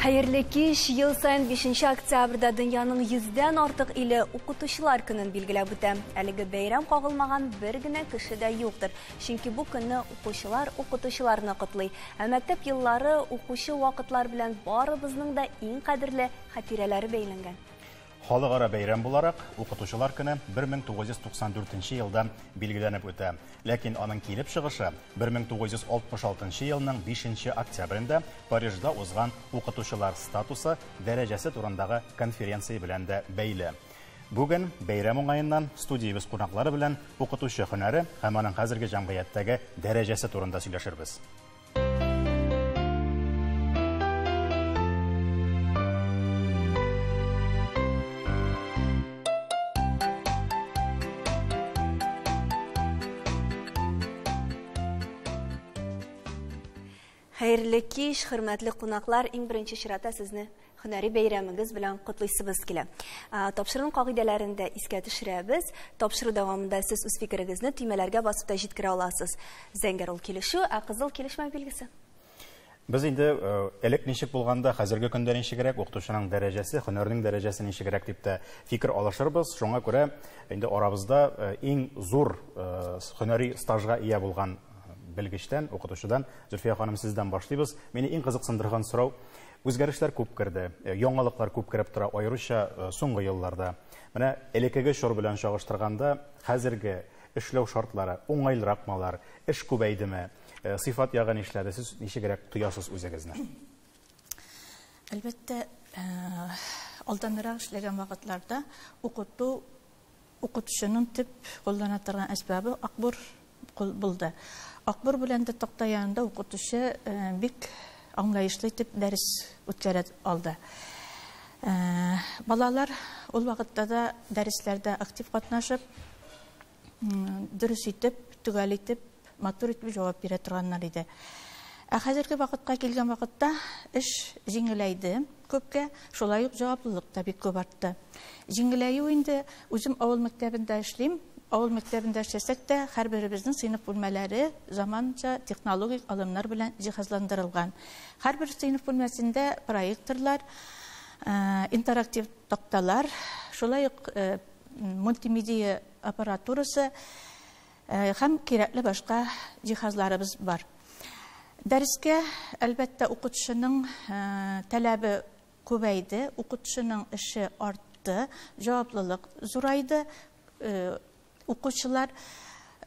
Хәерле кич! Ел саен 5 октябрьдә дөньяның йөздән артык иле Укытучылар көнен билгеләп үтә. Әлеге бәйрәм кагылмаган бер генә кеше дә юктыр. Чөнки бу көнне укучылар укытучыларны котлый. Ә мәктәп еллары, укучы вакытлар белән барыбызның да иң кадерле хатирәләре бәйләнгән. Халыкара бәйрәм буларак, Укытучылар көне 1994 елда билгеләнеп үтә. Ләкин аның килеп чыгышы 1966 елның 5 октябрендә Парижда узган укытучылар статусы, дәрәҗәсе турындагы конференция белән дә бәйле. Бүген бәйрәм уңаеннан студиябез кунаклары белән укытучы һөнәре һәм аның хәзерге җәмгыятьтәге дәрәҗәсе турында сөйләшербез. Хәерле кич, хөрмәтле кунаклар, иң беренче чиратта сезне һөнәри бәйрәмегез белән котлыйсыбыз килә. Тапшыруның кагыйдәләрен дә искә төшерәбез. Тапшыру дәвамында сез үз фикерегезне төймәләргә басып та җиткерә аласыз. Зәңгәр ул килешү, ә кызыл килешмәү билгесе. Без инде элек ничек булганда, хәзерге көндә ничегрәк, укытучының дәрәҗәсе, һөнәрнең дәрәҗәсе ничегрәк дип тә фикер алышырбыз. Шуңа күрә инде арабызда иң зур һөнәри стажга ия булган белгечтән, укытучыдан, Зөлфия ханым, сездән башлыйбыз. Мине иң кызыксындырган сорау, үзгәрешләр күп керде, яңалыклар күп кереп тора, аеруча соңгы елларда. Менә элеккеге чор белән чагыштырганда, хәзерге эшләү шартлары уңайлыракмы алар, эш күбәйдеме, сыйфат ягы нишләде, сез ничегрәк тоясыз үзегезне? Әлбәттә, алданрак эшләгән вакытларда укыту, укытучының төп куллана торган әсбабы акбур булды. Акбур белән дә такта янында укытучы бик аңлаешлы итеп дәрес үткәрә алды. Балалар ул вакытта да дәресләрдә актив катнашып, дөрес итеп, төгәл итеп, матур итеп җавап бирә торганнар иде. Ә хәзерге вакытка килгән вакытта эш җиңеләйде күпкә, шулай ук җаваплылык та бик күп артты. Җиңеләю инде, үзем авыл мәктәбендә эшлим. Авыл мәктәбендә эшләсәк тә, һәрберебезнең сыйныф бүлмәләре заманча технологик алымнар белән җиһазландырылган. Һәрбер сыйныф бүлмәсендә проекторлар, интерактив такталар, шулай ук мультимедиа аппаратурасы һәм кирәкле башка җиһазларыбыз бар. Дәрескә, әлбәттә, укытучының таләбе күбәйде, укытучының эше артты, җаваплылык зурайды, укучылар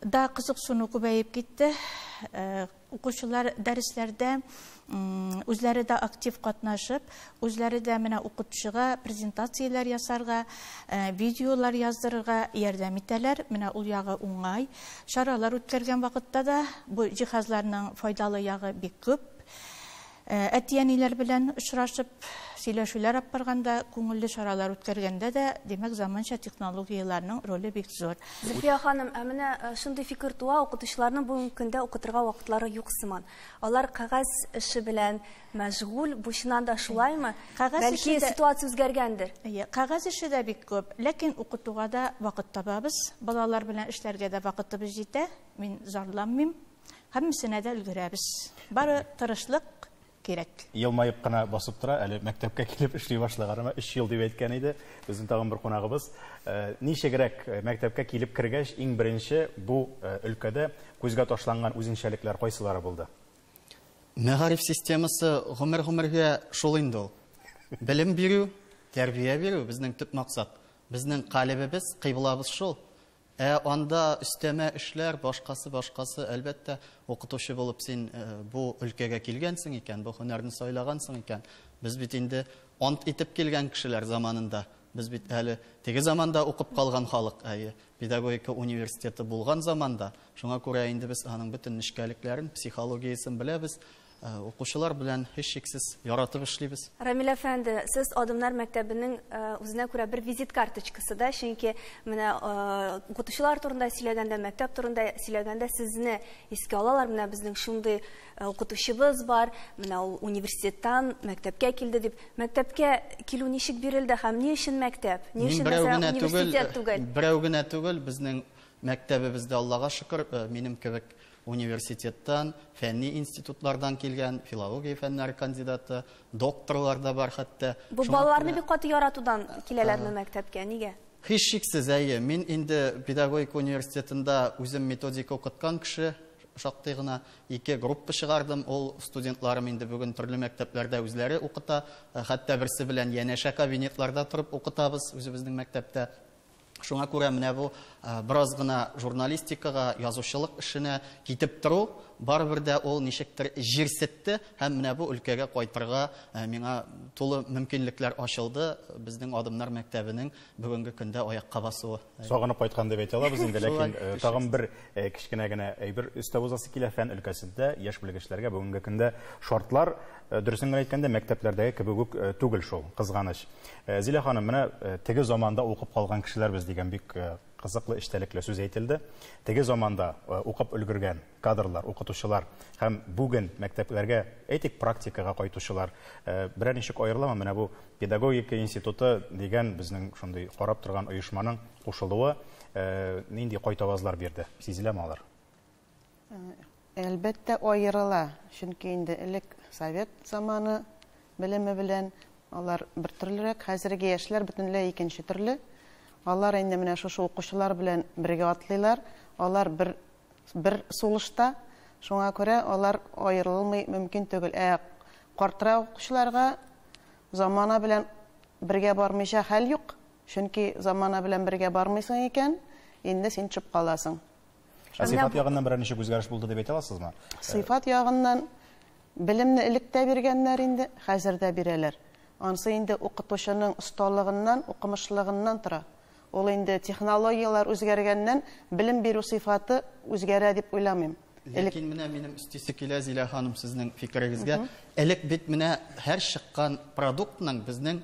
да кызыксыну күбәеп китте. Укучылар дәресләрдә үзләре дә актив катнашып, үзләре дә менә укытучыга презентацияләр ясарга, видеолар яздырырга ярдәм итәләр. Менә ул ягы уңай. Чаралар үткәргән вакытта да бу җиһазларның файдалы ягы бик күп. Әти-әниләр белән очрашып, сөйләшүләр алып барганда, күңелле чаралар үткәргәндә дә, димәк, заманча технологияләрнең роле бик зур. Зөлфия ханым, ә менә шундый фикер туа, укытучыларның бүгенге көндә укытырга вакытлары юк сыман. Алар кәгазь эше белән мәшгуль, бу чыннан да шулаймы? Бәлки ситуация үзгәргәндер? Әйе, кәгазь эше дә бик күп, ләкин укытуга да вакыт табабыз, балалар белән эшләргә дә вакытыбыз җитә, мин зарланмыйм. Һәммәсенә дә өлгерәбез. Бары тырышлык кирәк. Елмаеп кына басып тора, әле мәктәпкә килеп эшли башлаганыма 3 ел дип әйткән иде безнең тагын бер кунагыбыз. Ничегрәк мәктәпкә килеп кергәч, иң беренче бу өлкәдә күзгә ташланган үзенчәлекләр кайсылары булды? Мәгариф системасы гомер-гомергә шул инде ул. Белем бирү, тәрбия бирү безнең төп максат. Безнең калебебез, кыйблабыз шул. Ә анда өстәмә эшләр, башкасы, башкасы, әлбәттә, укытучы булып син бу өлкәгә килгәнсең икән, бу һөнәрне сайлагансың икән. Без бит инде ант итеп килгән кешеләр заманында. Без бит әле теге заманда укып калган халык, әйе, педагогика университеты булган заманда. Шуңа күрә инде без аның бөтен нечкәлекләрен, психологиясен беләбез. Укучылар белән һичшиксез яратып эшлибез. Рамил әфәнде, сез Адымнар мәктәбенең үзенә күрә бер визит карточкасы да, чөнки менә укытучылар турында сөйләгәндә, мәктәп турында сөйләгәндә сезне искә алалар. Менә безнең шундый укытучыбыз бар, менә ул университеттан мәктәпкә килде дип. Мәктәпкә килү ничек бирелде һәм ни өчен мәктәп? Ни өчен мәсәлән университет түгел? Берәү генә түгел, безнең мәктәбебездә Аллага шөкер, минем кебек Университеттан, фәнни институтлардан килгән, филология фәннәре кандидаты, докторлар да бар хәтта. Бу балаларны бик каты яратудан киләләрме мәктәпкә? Нигә? Һичшиксез, әйе. Мин инде педагогика университетында үзем методика укыткан кеше, шактый гына ике группа чыгардым. Ул студентларым инде бүген төрле мәктәпләрдә үзләре укыта, хәтта берсе белән янәшә кабинетларда торып укытабыз үзебезнең мәктәптә. Шуңа күрә менә бу бераз гына журналистикага, язучылык эшенә китеп тору, барыбер дә ул ничектер җирсетте һәм менә бу өлкәгә кайтырга миңа тулы мөмкинлекләр ачылды безнең Адымнар мәктәбенең бүгенге көндә аякка басуы. Сагынып кайткан дип әйтә алабыз инде, ләкин тагын бер кечкенә генә әйбер өстәп узасы килә. Фән өлкәсендә яшь белгечләргә бүгенге көндә шартлар, дөресен генә әйткәндә, мәктәпләрдәге кебек үк түгел шул, кызганыч. Зилә ханым, менә теге заманда укып калган кешеләр без дигән бик кызыклы эчтәлекле сүз әйтелде. Теге заманда укып өлгергән кадрлар, укытучылар һәм бүген мәктәпләргә, әйтик, практикага кайтучылар берәр ничек аерыламы? Менә бу педагогика институты дигән безнең шундый карап торган оешманың кушылуы нинди кайтавазлар бирде? Сизеләме алар? Әлбәттә аерыла, чөнки инде элек совет заманы белеме белән алар бер төрлерәк, хәзерге яшьләр бөтенләй икенче төрле. Алар инде менә шушы укучылар белән бергә атлыйлар, алар бер сулышта, шуңа күрә алар аерылмый мөмкин түгел. Ә картрак укучыларга замана белән бергә бармыйча хәл юк, чөнки замана белән бергә бармыйсың икән, инде син төшеп каласың. Ә сыйфат ягыннан берәр ничек үзгәреш булды дип әйтә аласызмы? Сыйфат ягыннан белемне элек тә биргәннәр инде, хәзер дә бирәләр. Ансы инде укытучының осталыгыннан, укымышлыгыннан тора. Ул инде технологияләр үзгәргәннән белем бирү сыйфаты үзгәрә дип уйламыйм. Ләкин менә минем өстисе килә, Зилә ханым, сезнең фикерегезгә. Элек бит менә һәр чыккан продуктның безнең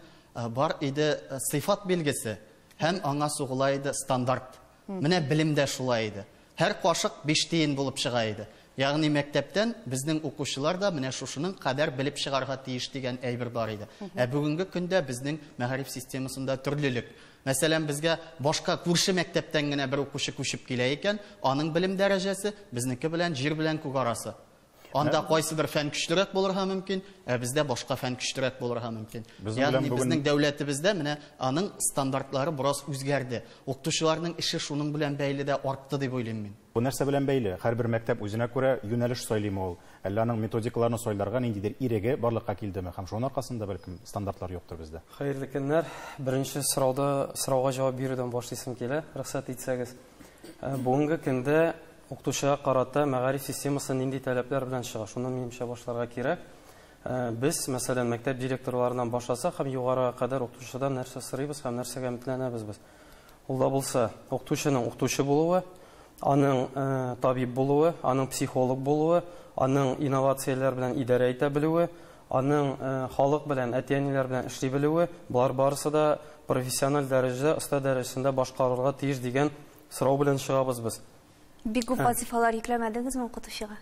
бар иде сыйфат билгесе һәм аңа сугыла иде стандарт. Менә белемдә шулай иде. Һәр кашык 5 тиен булып чыга иде. Ягъни мәктәптән безнең укучылар да менә шушының кадәр белеп чыгарга тиеш дигән әйбер бар иде. Ә бүгенге көндә безнең мәгариф системасында төрлелек. Мәсәлән, безгә башка күрше мәктәптән генә бер укучы күчеп килә икән, аның белем дәрәҗәсе безнеке белән җир белән күк арасы. Анда кайсыдыр фән көчлерәк булырга мөмкин, ә бездә башка фән көчлерәк булырга мөмкин. Ягъни безнең дәүләтебездә менә аның стандартлары бераз үзгәрде. Укытучыларның эше шуның белән бәйле дә артты дип уйлыйм мин. Бу нәрсә белән бәйле? Һәрбер мәктәп үзенә күрә юнәлеш сайлыймы ул? Әллә аның методикаларын сайларга ниндидер иреге барлыкка килдеме? Һәм шуның аркасында бәлкем стандартлар юктыр бездә. Хәерле көннәр. Беренче сорауга җавап бирүдән башлыйсым килә, рөхсәт итсәгез. Бүгенге көндә укытучыга карата мәгариф системасы нинди таләпләр белән чыга? Шуннан минемчә башларга кирәк. Без, мәсәлән, мәктәп директорларыннан башласак һәм югарыга кадәр укытучыдан нәрсә сорыйбыз һәм нәрсәгә өметләнәбез без? Ул да булса, укытучының укытучы булуы, аның табиб булуы, аның психолог булуы, аның инновацияләр белән идарә итә белүе, аның халык белән, әти-әниләр белән эшли белүе, болар барысы да профессиональ дәрәҗәдә, оста дәрәҗәсендә башкарылырга тиеш дигән сорау белән чыгабыз без. Бик күп вазифалар йөкләмәдегезме укытучыга?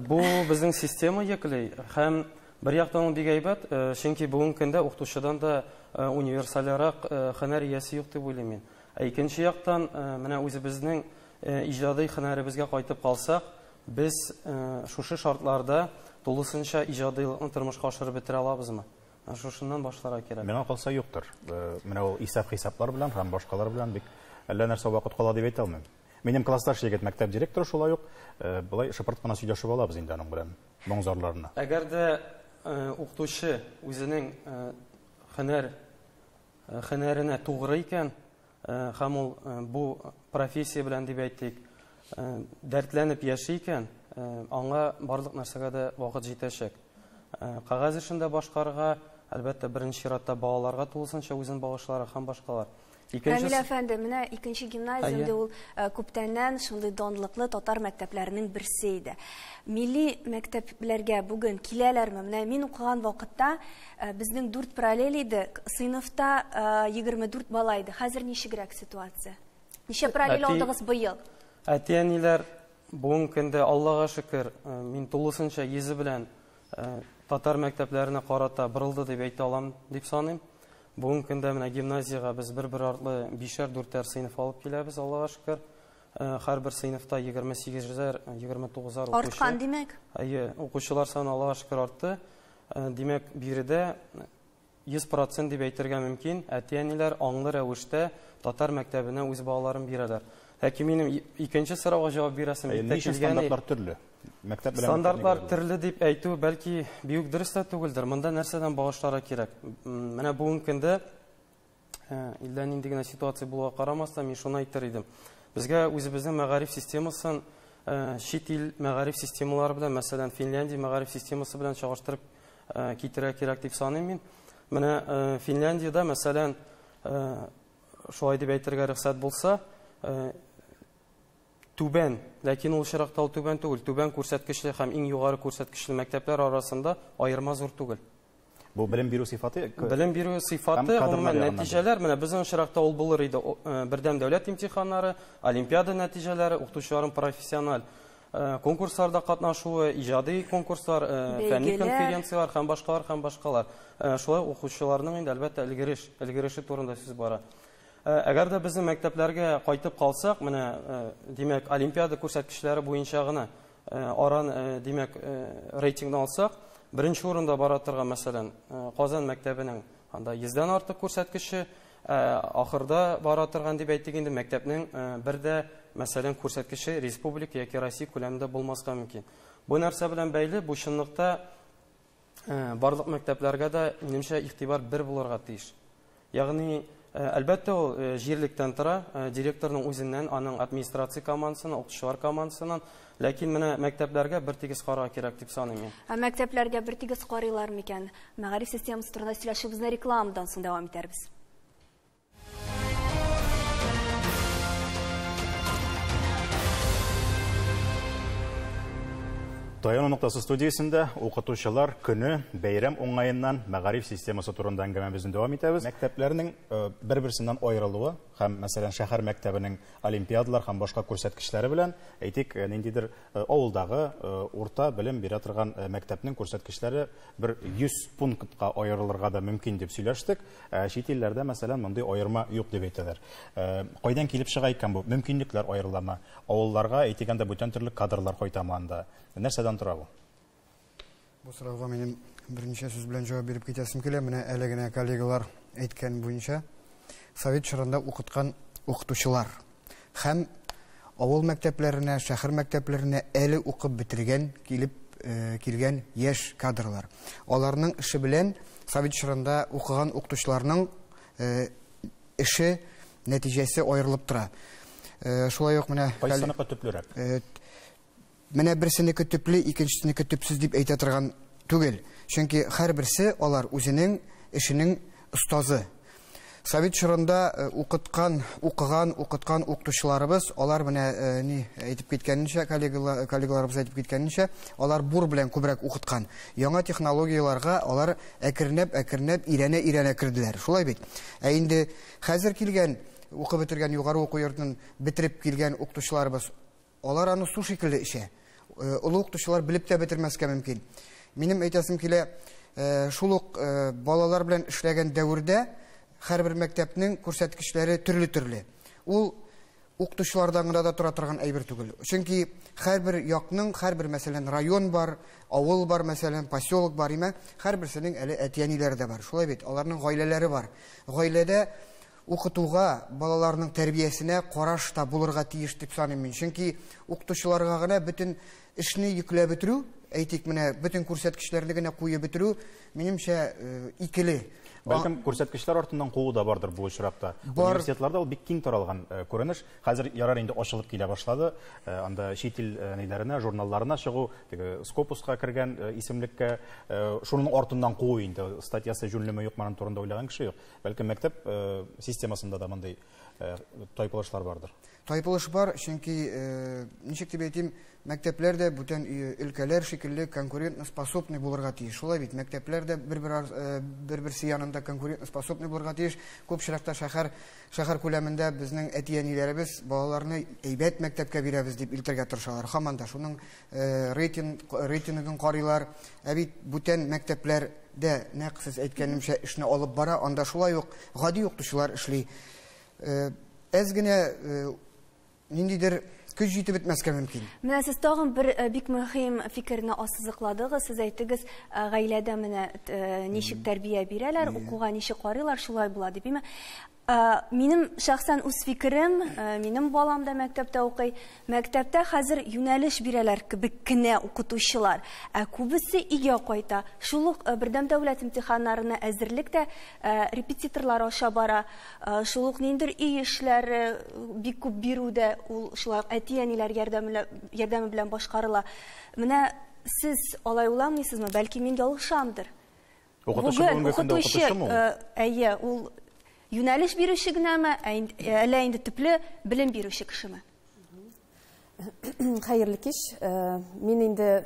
Бу безнең система йөкли һәм бер яктан ул бик әйбәт, чөнки бүгенге көндә укытучыдан да универсальрак һөнәр иясе юк дип уйлыйм мин. Ә икенче яктан, менә үзебезнең иҗади һөнәребезгә кайтып калсак, без шушы шартларда тулысынча иҗадилыкны тормышка ашырып бетерә алабызмы? Шушыннан башларга кирәк. Миңа калса юктыр. Менә ул исәп-хисаплар белән һәм башкалар белән бик әллә нәрсә вакыт кала дип әйтә алмыйм. Минем классташ егет мәктәп директоры шулай ук, былай шыпырт кына сөйләшеп алабыз инде аның белән, моң-зарларына. Әгәр дә укытучы үзенең һөнәренә тугры икән, һәм ул бу профессия белән дип әйтик, дәртләнеп яши икән, аңа барлык нәрсәгә дә вакыт җитәчәк. Кәгазь эшен дә башкарырга, әлбәттә, беренче чиратта балаларга тулысынча үзен багышларга һәм башкалар. Рамил әфәнде, менә икенче гимназия инде ул күптәннән шундый данлыклы татар мәктәпләренең берсе иде. Милли мәктәпләргә бүген киләләрме? Менә мин укыган вакытта безнең 4 параллель иде, сыйныфта 24 бала иде. Хәзер ничегрәк ситуация? Ничә параллель алдыгыз быел? Әти-әниләр бүгенге көндә, Аллага шөкер, мин тулысынча йөзе белән татар мәктәпләренә карата борылды дип әйтә алам дип саныйм. Бүгенге көндә менә гимназиягә без бер-бер артлы бишәр, дүртәр сыйныф алып киләбез, Аллага шөкер. Һәрбер сыйныфта 28-әр, 29-ар укучы. Арткан, димәк? Әйе, укучылар саны Аллага шөкер артты. Димәк, биредә 100% дип әйтергә мөмкин, әти-әниләр аңлы рәвештә татар мәктәбенә үз балаларын бирәләр. Ләкин минем икенче сорауга җавап бирәсем бик тә килгән. Стандартлар төрле. Мәктәп белән стандартлар төрле дип әйтү бәлки бик дөрес тә түгелдер. Монда нәрсәдән багышларга кирәк? Менә бүгенге көндә илдә нинди генә ситуация булуга карамастан, мин шуны әйтер идем. Безгә үзебезнең мәгариф системасын чит ил мәгариф системалары белән, мәсәлән, Финляндия мәгариф системасы белән чагыштырып китерә кирәк дип саныйм мин. Менә Финляндиядә, мәсәлән, шулай дип әйтергә рөхсәт булса, түбән, ләкин ул очракта ул түбән түгел, түбән күрсәткечле һәм иң югары күрсәткечле мәктәпләр арасында аерма зур түгел. Бу белем бирү сыйфаты? Белем бирү сыйфаты, гомумән нәтиҗәләр, менә безнең очракта ул булыр иде, бердәм дәүләт имтиханнары, олимпиада нәтиҗәләре, укытучыларның профессиональ конкурсларда катнашуы, иҗади конкурслар, фәнни конференцияләр һәм башкалар һәм башкалар. Шулай укучыларның инде әлбәттә өлгереше турында сүз бара. Әгәр дә безнең мәктәпләргә кайтып калсак, менә, димәк, олимпиада күрсәткечләре буенча гына аран, димәк, рейтингны алсак, беренче урында бара торган, мәсәлән, Казан мәктәбенең анда 100-дән артык күрсәткече, ахырда бара торган дип әйтик инде, мәктәпнең бер дә, мәсәлән, күрсәткече республика яки Россия күләмендә булмаска мөмкин. Бу нәрсә белән бәйле? Бу чынлыкта барлык мәктәпләргә дә, минемчә, игътибар бер булырга тиеш. Ягъни, әлбәттә, ул җирлектән тора, директорның үзеннән, аның администрация командасыннан, укытучылар командасыннан, ләкин менә мәктәпләргә бер тигез карарга кирәк дип саныйм мин. Ә мәктәпләргә бер тигез карыйлар микән? Мәгариф системасы турында сөйләшүебезне рекламадан соң дәвам итәрбез. Таяну ноктасы студиясендә укытучылар көне бәйрәм уңаеннан мәгариф системасы турында әңгәмәбезне дәвам итәбез. Мәктәпләрнең бер-берсеннән аерылуы һәм, мәсәлән, шәһәр мәктәбенең олимпиадалар һәм башка күрсәткечләре белән, әйтик, ниндидер авылдагы урта белем бирә торган мәктәпнең күрсәткечләре бер 100 пунктка аерылырга да мөмкин дип сөйләштек. Чит илләрдә, мәсәлән, мондый аерма юк дип әйтәләр. Кайдан килеп чыга икән бу? Мөмкинлекләр аерыламы? Авылларга, әйтик, анда бүтән төрле кадрлар кайтамы анда? Нәрсәдән тора бу? Бу сорауга минем берничә сүз белән җавап биреп китәсем килә. Менә әле генә коллегалар әйткән буенча, совет чорында укыткан укытучылар һәм авыл мәктәпләренә, шәһәр мәктәпләренә әле укып бетергән, килеп килгән яшь кадрлар. Аларның эше белән совет чорында укыган укытучыларның эше нәтиҗәсе аерылып тора. Шулай ук менә кайсыныкы төплерәк? Менә берсенеке төпле, икенчесенеке төпсез дип әйтә торган түгел. Чөнки һәрберсе алар үзенең эшенең остазы. Совет чорында укыткан, укыган, укыткан укытучыларыбыз, алар менә ни әйтеп киткәненчә, коллегаларыбыз әйтеп киткәненчә, алар бур белән күбрәк укыткан. Яңа технологияләргә алар әкренләп-әкренләп өйрәнә-өйрәнә керделәр. Шулай бит. Ә инде хәзер килгән, укып бетергән югары уку йортын бетереп килгән укытучыларыбыз, алар аны су шикелле эчә. Олы укытучылар белеп тә бетермәскә мөмкин. Минем әйтәсем килә, шул ук балалар белән эшләгән дәвердә һәрбер мәктәпнең күрсәткечләре төрле-төрле. Ул укытучылардан гына да тора торган әйбер түгел. Чөнки һәрбер якның, һәрбер, мәсәлән, район бар, авыл бар, мәсәлән, поселок бар, име, һәрберсенең әле әти-әниләре дә бар. Шулай бит, аларның гаиләләре бар. Гаиләдә укытуга, балаларның тәрбиясенә караш та булырга тиеш дип саныйм мин. Чөнки укытучыларга гына бөтен эшне йөкләп бетерү, әйтик, менә бөтен күрсәткечләрне генә куеп бетерү, минемчә, икеле. Бәлкем күрсәткечләр артыннан куу да бардыр бу очракта. Университетларда ул бик киң таралган күренеш. Хәзер ярар инде ачылып килә башлады. Анда чит ил ниләренә, журналларына чыгу, теге Скопуска кергән исемлеккә, шуның артыннан куу инде статьясы җүнлеме юкмы аның турында уйлаган кеше юк. Бәлкем мәктәп системасында да мондый тайпылышлар бардыр. Тайпылыш бар, чөнки ничек дип әйтим, мәктәпләр дә бүтән өлкәләр шикелле конкурентоспособный булырга тиеш. Шулай бит, мәктәпләр дә бер-берсе янында конкурентоспособный булырга тиеш. Күп очракта шәһәр күләмендә безнең әти-әниләребез балаларны әйбәт мәктәпкә бирәбез дип илтергә тырышалар. Һаман да шуның рейтингын карыйлар. Ә бит бүтән мәктәпләр дә нәкъ сез әйткәнемчә эшне алып бара, анда шулай ук гади укытучылар эшли. Әз генә ниндидер көч җитеп бетмәскә мөмкин. Менә сез тагын бер бик мөһим фикерне ассызыкладыгыз. Сез әйттегез, гаиләдә менә ничек тәрбия бирәләр, укуга ничек карыйлар, шулай була дип. Минем шәхсән үз фикерем, минем балам да мәктәптә укый. Мәктәптә хәзер юнәлеш бирәләр кебек кенә укытучылар. Ә күбесе өйгә кайта. Шул ук бердәм дәүләт имтиханнарына әзерлек тә репетиторлар аша бара. Шул ук ниндидер өй эшләре бик күп бирү дә ул шулай ук әти-әниләр ярдәме белән башкарыла. Менә сез алай уйламыйсызмы? Бәлки мин ялгышамдыр. Укытучы бүгенге көндә укытучымы ул? Әйе, ул юнәлеш бирүче генәме, әллә инде төпле белем бирүче кешеме? Хәерле кич. Мин инде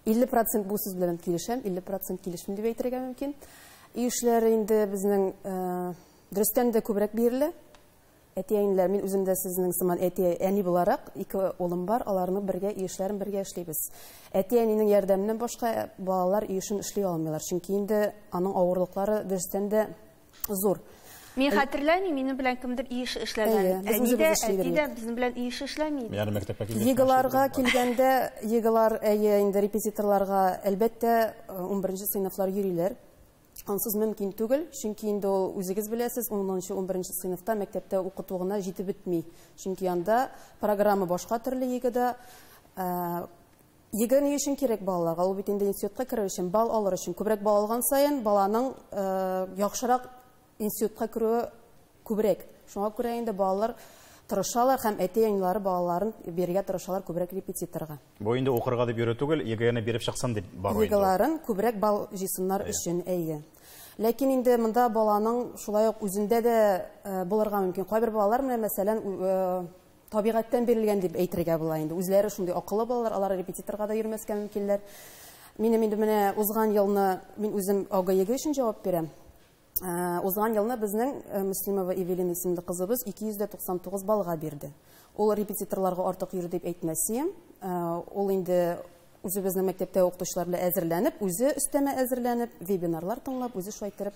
50% бу сүз белән килешәм, 50% килешмим дип әйтергә мөмкин. Өй эшләре инде безнең дөрестән дә күбрәк бирелә. Әти-әниләр, мин үзем дә сезнең сыман әти-әни буларак, ике улым бар, аларны бергә өй эшләрен бергә эшлибез. Әти-әнинең ярдәменнән башка балалар өй эшен эшли алмыйлар, чөнки инде аның авырлыклары дөрестән дә зур. Мин хәтерләмим, минем белән кемдер өй эше эшләгән. Әни дә, әти дә безнең белән өй эше эшләми. Ягъни мәктәпкә килгәндә ЕГЭларга килгәндә, ЕГЭлар, әйе, инде репетиторларга әлбәттә 11 сыйныфлар йөриләр. Ансыз мөмкин түгел, чөнки инде ул үзегез беләсез, 10-11 сыйныфта мәктәптә укыту гына җитеп бетми. Чөнки анда программа башка төрле ЕГЭда. ЕГЭ ни өчен кирәк балаларга? Ул бит инде институтка керер өчен, балл алыр өчен. Күбрәк балл алган саен баланың яхшырак институтка керүе күбрәк. Шуңа күрә инде балалар тырышалар һәм әти-әниләре балаларын бирергә тырышалар күбрәк репетиторга. Бу инде укырга дип йөрү түгел, ЕГЭны биреп чыксын дип бару инде. ЕГЭларын күбрәк балл җыйсыннар өчен, әйе. Ләкин инде монда баланың шулай ук үзендә дә булырга мөмкин. Кайбер балалар менә, мәсәлән, табигатьтән бирелгән дип әйтергә була инде. Үзләре шундый акыллы балалар, алар репетиторга да йөрмәскә мөмкиннәр. Минем инде менә узган елны мин үзем АГЭ өчен җавап бирәм. Узган елны безнең Мөслимова Эвелина исемле кызыбыз 299 баллга бирде. Ул репетиторларга артык йөрде дип әйтмәсем, ул инде үзебезнең мәктәптә укытучылар белән әзерләнеп, үзе өстәмә әзерләнеп, вебинарлар тыңлап, үзе шулай иттереп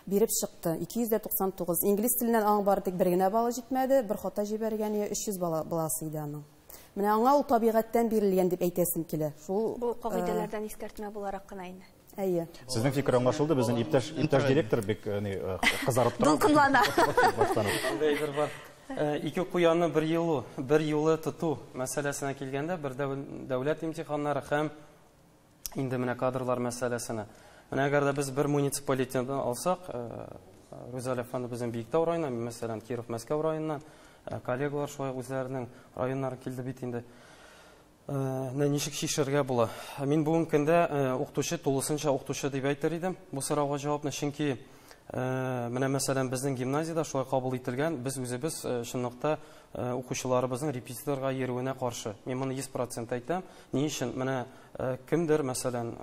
биреп чыкты. 299. Инглиз теленнән аң бары тик бер генә баллы җитмәде, бер хата җибәргән 300 бала баласы иде аның. Менә аңа ул табигатьтән бирелгән дип әйтәсем килә. Шул бу кагыйдәләрдән искәртмә буларак кына инде. Әйе. Сезнең фикер аңлашылды, безнең иптәш директор бик кызарып тора. Дулкынлана. Андай әйбер бар. Ике куянны бер юлы тоту мәсьәләсенә килгәндә, бер дәүләт имтиханнары һәм инде менә кадрлар мәсьәләсенә. Менә әгәр дә без бер муниципалитетны алсак, Рузаль әфәнде безнең Биектау районыннан, мин, мәсәлән, Киров Мәскәү районыннан, коллегалар шулай үзләренең районнары килде бит инде. Ничек чишәргә була? Мин бүгенге көндә укытучы, тулысынча укытучы дип әйтер идем бу сорауга җавапны, чөнки менә мәсәлән безнең гимназиядә шулай кабул ителгән, без үзебез чынлыкта укучыларыбызның репетиторга йөрүенә каршы. Мин моны 100% әйтәм. Ни өчен? Менә кемдер, мәсәлән,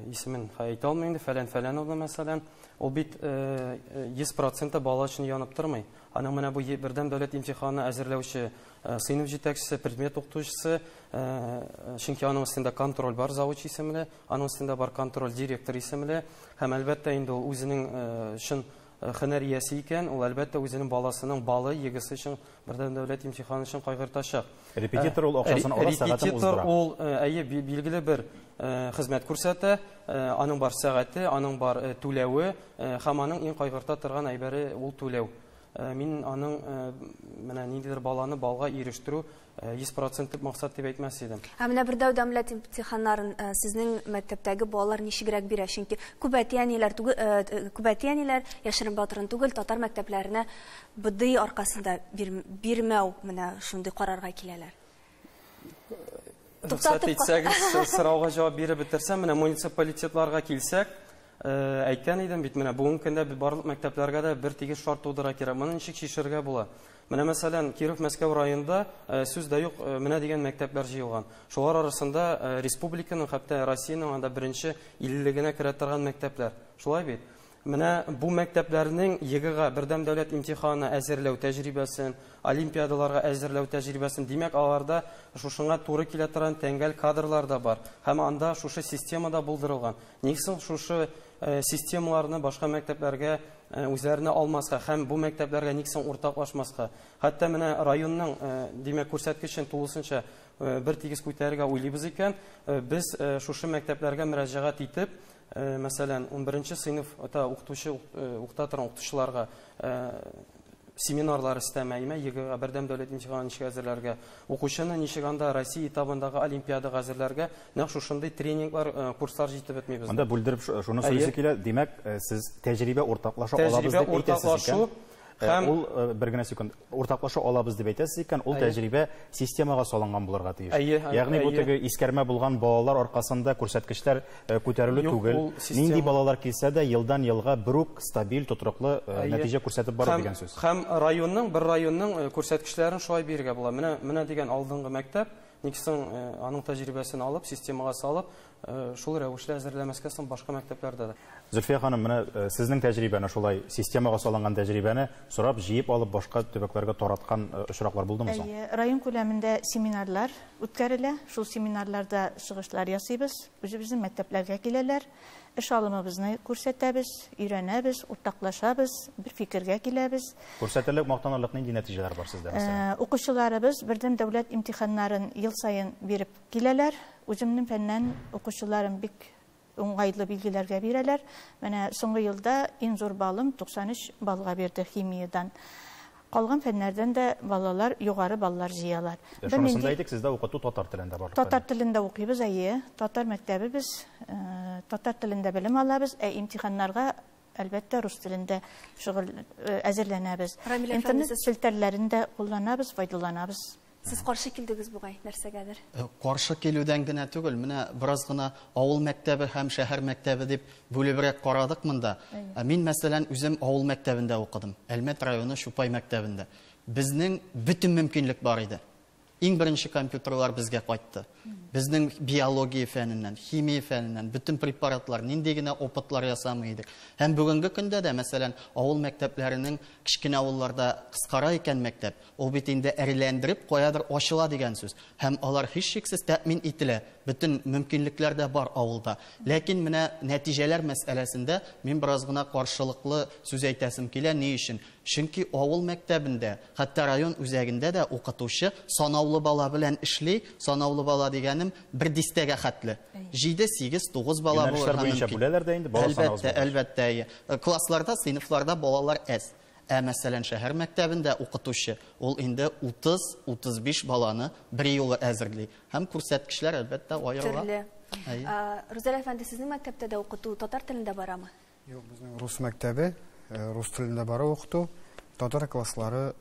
исемен әйтә алмыйм инде, фәлән фәлән мәсәлән, ул бит 100% бала өчен янып тормый. Аның менә бу бердәм дәүләт имтиханына әзерләүче сыйныф җитәкчесе, предмет укытучысы, чөнки аның өстендә контроль бар, завуч исемле, аның өстендә бар контроль директор исемле, һәм әлбәттә инде ул үзенең чын һөнәр иясе икән, ул әлбәттә үзенең баласының балы егесе өчен бердәм дәүләт имтиханы өчен кайгыртачак. Репетитор ул акчасын ала, сәгатен уздыра. Репетитор ул, әйе, билгеле бер хезмәт күрсәтә, аның бар сәгате, аның бар түләве, һәм аның иң кайгырта торган әйбере ул түләү. Мин аның менә ниндидер баланы балга ирештерү 100% дип максат дип әйтмәс идем. Ә менә бер дәүләт имтиханнарын сезнең мәктәптәге балалар ничегрәк бирә? Чөнки күп әти-әниләр түгел, күп әти-әниләр яшерен батырын түгел, татар мәктәпләренә БДИ аркасында бирмәү менә шундый карарга киләләр. Рөхсәт итсәгез, сорауга җавап биреп бетерсәм, менә муниципалитетларга килсәк, әйткән идем бит, менә бүгенге көндә барлык мәктәпләргә дә бер тигез шарт тудыра кирәк. Моны ничек чишәргә була? Менә мәсәлән, Киров Мәскәү районында сүз дә юк, менә дигән мәктәпләр җыелган. Шулар арасында республиканың, хәтта Россиянең анда беренче иллелегенә керә торган мәктәпләр. Шулай бит. Менә бу мәктәпләрнең ЕГЭга бердәм дәүләт имтиханына әзерләү тәҗрибәсен, олимпиадаларга әзерләү тәҗрибәсен, димәк, аларда шушыңа туры килә торган тәңгәл кадрлар да бар. Һәм анда шушы система да булдырылган. Ник соң шушы системаларны башка мәктәпләргә үзләренә алмаска һәм бу мәктәпләргә ник соң уртаклашмаска? Хәтта менә районның, димәк, күрсәткечен тулысынча бер тигез күтәрергә уйлыйбыз икән, без шушы мәктәпләргә мөрәҗәгать итеп, мәсәлән, 11 сыйныфта укытучы укыта торган укытучыларга семинарлар өстәмә, ЕГЭга бердәм дәүләт имтиханын ничек әзерләргә, укучыны ничек анда Россия этабындагы олимпиадага әзерләргә, нәкъ шушындый тренинглар, курслар җитеп бетми бездә. Монда бүлдереп шуны сөйлисе килә, димәк, сез тәҗрибә уртаклаша алабыз дип әйтәсез икән. Ул бер генә секунд, уртаклаша алабыз дип әйтәсез икән, ул тәҗрибә системага салынган булырга тиеш. Ягъни бу теге искәрмә булган балалар аркасында күрсәткечләр күтәрелү түгел. Нинди балалар килсә дә елдан елга бер үк стабиль, тотрыклы нәтиҗә күрсәтеп бару дигән сүз. Һәм районның, бер районның күрсәткечләрен шулай бирергә була. Менә дигән алдынгы мәктәп, ник соң аның тәҗрибәсен алып, системага салып, шул рәвешле әзерләмәскә соң башка мәктәпләрдә дә. Зөлфия ханым, менә сезнең тәҗрибәне шулай системага салынган тәҗрибәне сорап, җыеп алып башка төбәкләргә тараткан очраклар булдымы соң? Әйе, район күләмендә семинарлар үткәрелә. Шул семинарларда чыгышлар ясыйбыз. Үзебезнең мәктәпләргә киләләр. Эш алымыбызны күрсәтәбез, өйрәнәбез, уртаклашабыз, бер фикергә киләбез. Күрсәтерлек, мактанырлык нинди нәтиҗәләр бар сездә, мәсәлән? Укучыларыбыз бердәм дәүләт имтиханнарын ел саен биреп киләләр. Үземнең фәннән укучыларым бик уңайлы билгеләргә бирәләр. Менә соңгы елда иң зур балым 93 баллга бирде химиядан. Калган фәннәрдән дә балалар югары баллар җыялар. Шунысын да әйтик, сездә укыту татар телендә бар. Татар телендә укыйбыз, әйе. Татар мәктәбе без, татар телендә белем алабыз, ә имтиханнарга әлбәттә рус телендә шөгыль әзерләнәбез. Интернет челтәрләрен дә кулланабыз, файдаланабыз. Сез каршы килдегез бугай нәрсәгәдер? Каршы килүдән генә түгел, менә бераз гына авыл мәктәбе һәм шәһәр мәктәбе дип бүлебрәк карадык монда. Мин, мәсәлән, үзем авыл мәктәбендә укыдым. Әлмәт районы Чупай мәктәбендә. Безнең бөтен мөмкинлек бар иде. Иң беренче компьютерлар безгә кайтты. Безнең биология фәненнән, химия фәненнән бөтен препаратлар, нинди генә опытлар ясамый идек. Һәм бүгенге көндә дә, мәсәлән, авыл мәктәпләренең кечкенә авылларда кыскара икән мәктәп, ул бит инде әреләндереп каядыр ачыла дигән сүз. Һәм алар һичшиксез тәэмин ителә. Бөтен мөмкинлекләр дә бар авылда. Ләкин менә нәтиҗәләр мәсьәләсендә мин бераз гына каршылыклы сүз әйтәсем килә. Ни өчен? Чөнки авыл мәктәбендә, хәтта район үзәгендә дә укытучы санаулы бала белән эшли. Санаулы бала дигәнем бер дистәгә хәтле. 7, 8, 9 бала булырга мөмкин. Бүләләр дә инде бала санаулы. Әлбәттә, әлбәттә. Классларда, сыйныфларда балалар әз. Ә мәсәлән, шәһәр мәктәбендә укытучы ул инде 30-35 баланы бер юлы әзерли. Һәм күрсәткечләр әлбәттә аерыла. Төрле. Рузәл әфәнде, сезнең мәктәптә дә укыту татар телендә барамы? Юк, безнең рус мәктәбе, рус телендә бара укыту. Татар класслары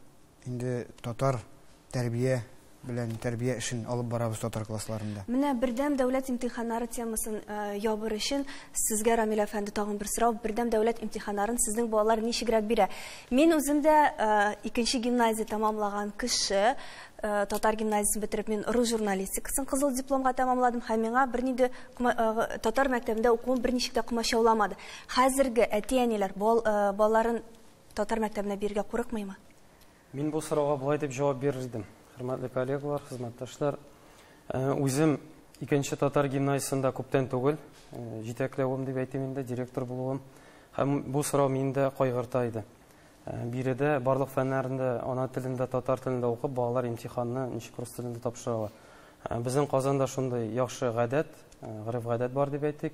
инде татар тәрбия белән тәрбия эшен алып барабыз татар классларында. Менә бердәм дәүләт имтиханнары темасын ябыр өчен сезгә, Рамил әфәнде, тагын бер сорау. Бердәм дәүләт имтиханнарын сезнең балалар ничегрәк бирә? Мин үзем дә икенче гимназия тәмамлаган кеше, татар гимназиясен бетереп, мин рус журналистикасын кызыл дипломга тәмамладым һәм миңа бернинди татар мәктәбендә укуым берничек тә комачауламады. Хәзерге әти-әниләр балаларын татар мәктәбенә бирергә курыкмыймы? Мин бу сорауга болай дип җавап бирер идем. Хөрмәтле коллегалар, хезмәттәшләр, үзем икенче татар гимназиясендә күптән түгел җитәкләвем дип әйтим инде, директор булуым. Һәм бу сорау мине дә кайгырта иде. Биредә барлык фәннәрендә ана телендә, татар телендә укып, балалар имтиханны ничек рус телендә тапшыралар. Безнең Казанда шундый яхшы гадәт, гореф-гадәт бар дип әйтик.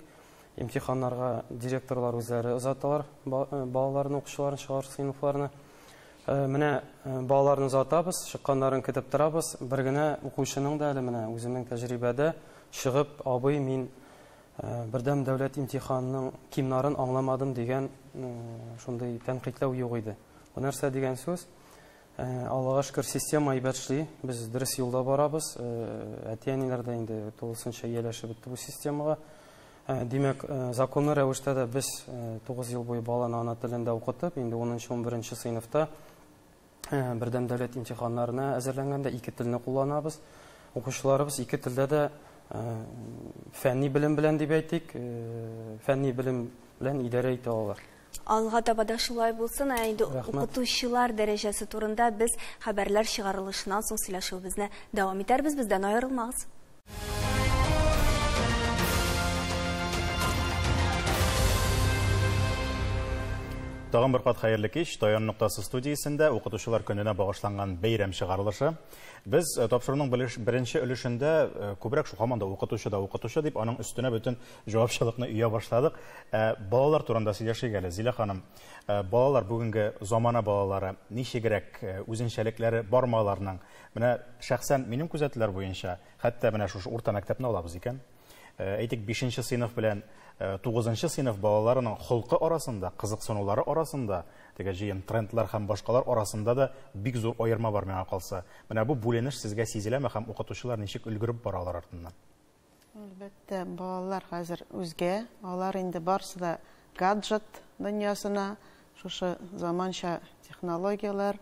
Имтиханнарга директорлар үзләре озаталар балаларны, укучыларны, чыгар сыйныфларны. Менә балаларны озатабыз, чыкканнарын көтеп торабыз. Бер генә укучының да әле менә үземнең тәҗрибәдә чыгып, абый, мин бердәм дәүләт имтиханының кимнарын аңламадым дигән шундый тәнкыйтьләү юк иде. Бу нәрсә дигән сүз? Аллага шөкер, система әйбәт эшли, без дөрес юлда барабыз. Әти-әниләр дә инде тулысынча ияләшеп бетте бу системага. Димәк, законлы рәвештә дә без 9 ел буе баланы ана телендә укытып, инде 10-11 сыйныфта бердәм дәүләт имтиханнарына әзерләнгәндә ике телне кулланабыз. Укучыларыбыз ике телдә дә фәнни белем белән дип әйтик, фәнни белем белән идарә итә алалар. Алга таба да шулай булсын. Ә инде укытучылар дәрәҗәсе турында без хәбәрләр чыгарылышыннан соң сөйләшүебезне дәвам итәрбез. Бездән аерылмагыз. Тагын бер кат хәерле кич. Таян ноктасы студиясендә укытучылар көненә багышланган бәйрәм чыгарылышы. Без тапшыруның беренче өлешендә күбрәк шул һаман да укытучы да укытучы дип аның өстенә бөтен җавапчылыкны өя башладык. Балалар турында сөйләшик әле, Зилә ханым. Балалар бүгенге замана балалары ничегрәк үзенчәлекләре бармы аларның? Менә шәхсән минем күзәтүләр буенча, хәтта менә шушы урта мәктәпне алабыз икән. Әйтик, 5-нче сыйныф белән 9-нчы сыйныф балаларының холкы арасында, кызыксынулары арасында, теге җыен трендлар һәм башкалар арасында да бик зур аерма бар миңа калса. Менә бу бүленеш сезгә сизеләме һәм укытучылар ничек өлгереп баралар артыннан? Әлбәттә, балалар хәзер үзгә, алар инде барысы да гаджет дөньясына, шушы заманча технологияләр,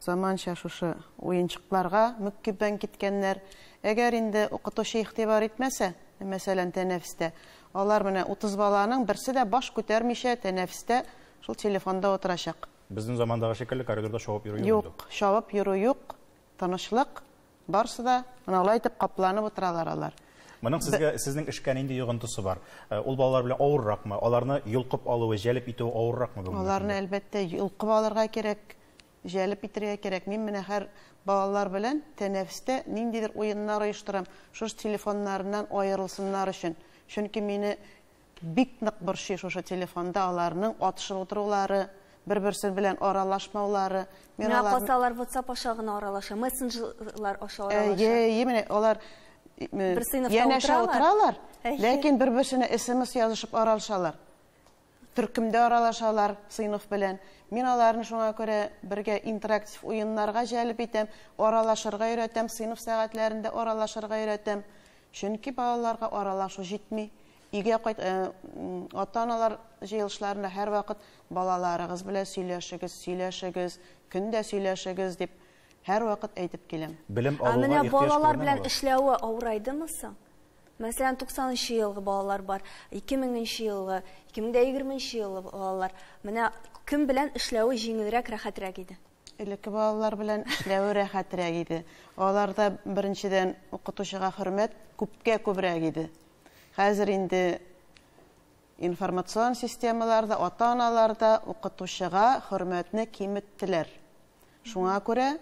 заманча шушы уенчыкларга мөкиббән киткәннәр. Әгәр инде укытучы игътибар итмәсә, мәсәлән, тәнәфестә, алар менә 30 баланың берсе дә баш күтәрмичә тәнәфестә шул телефонда утырачак. Безнең замандагы шикелле коридорда чабып йөрү юк. Юк, чабып йөрү юк, тынычлык, барысы да менә алай итеп капланып утыралар алар. Моның сезгә, сезнең эшкә нинди йогынтысы бар? Ул балалар белән авырракмы? Аларны йолкып алуы, җәлеп итүе авырракмы бүгенге? Аларны әлбәттә йолкып алырга кирәк, җәлеп итәргә кирәк. Мин менә һәр балалар белән тәнәфестә ниндидер уеннар оештырам, шушы телефоннарыннан аерылсыннар өчен. Чөнки мине бик нык борчый шушы телефонда аларның атышып утырулары, бер-берсе белән аралашмаулары. Менә калса алар WhatsApp аша гына аралаша, мессенджерлар аша аралаша. Әйе, менә алар бер сыйныфта янәшә утыралар, ләкин бер-берсенә SMS язышып аралашалар. Төркемдә аралашалар сыйныф белән. Мин аларны шуңа күрә бергә интерактив уеннарга җәлеп итәм, аралашырга өйрәтәм, сыйныф сәгатьләрендә аралашырга өйрәтәм. Чөнки балаларга аралашу җитми. Өйгә кайт, ата-аналар җыелышларында һәрвакыт балаларыгыз белән сөйләшегез, сөйләшегез, көндә сөйләшегез дип һәрвакыт әйтеп киләм. Белем Ә алуга менә ихтыяҗ балалар күренәме белән алар? эшләве авырайдымы соң? Мәсәлән, 90-нчы елгы балалар бар, 2000-нче елгы, 2020-нче елгы балалар. Менә кем белән эшләве җиңелрәк, рәхәтрәк иде? Элекке балалар белән эшләве рәхәтрәк иде. Аларда беренчедән укытучыга хөрмәт күпкә күбрәк иде. Хәзер инде информацион системаларда, ата-аналарда укытучыга хөрмәтне киметтеләр. Шуңа күрә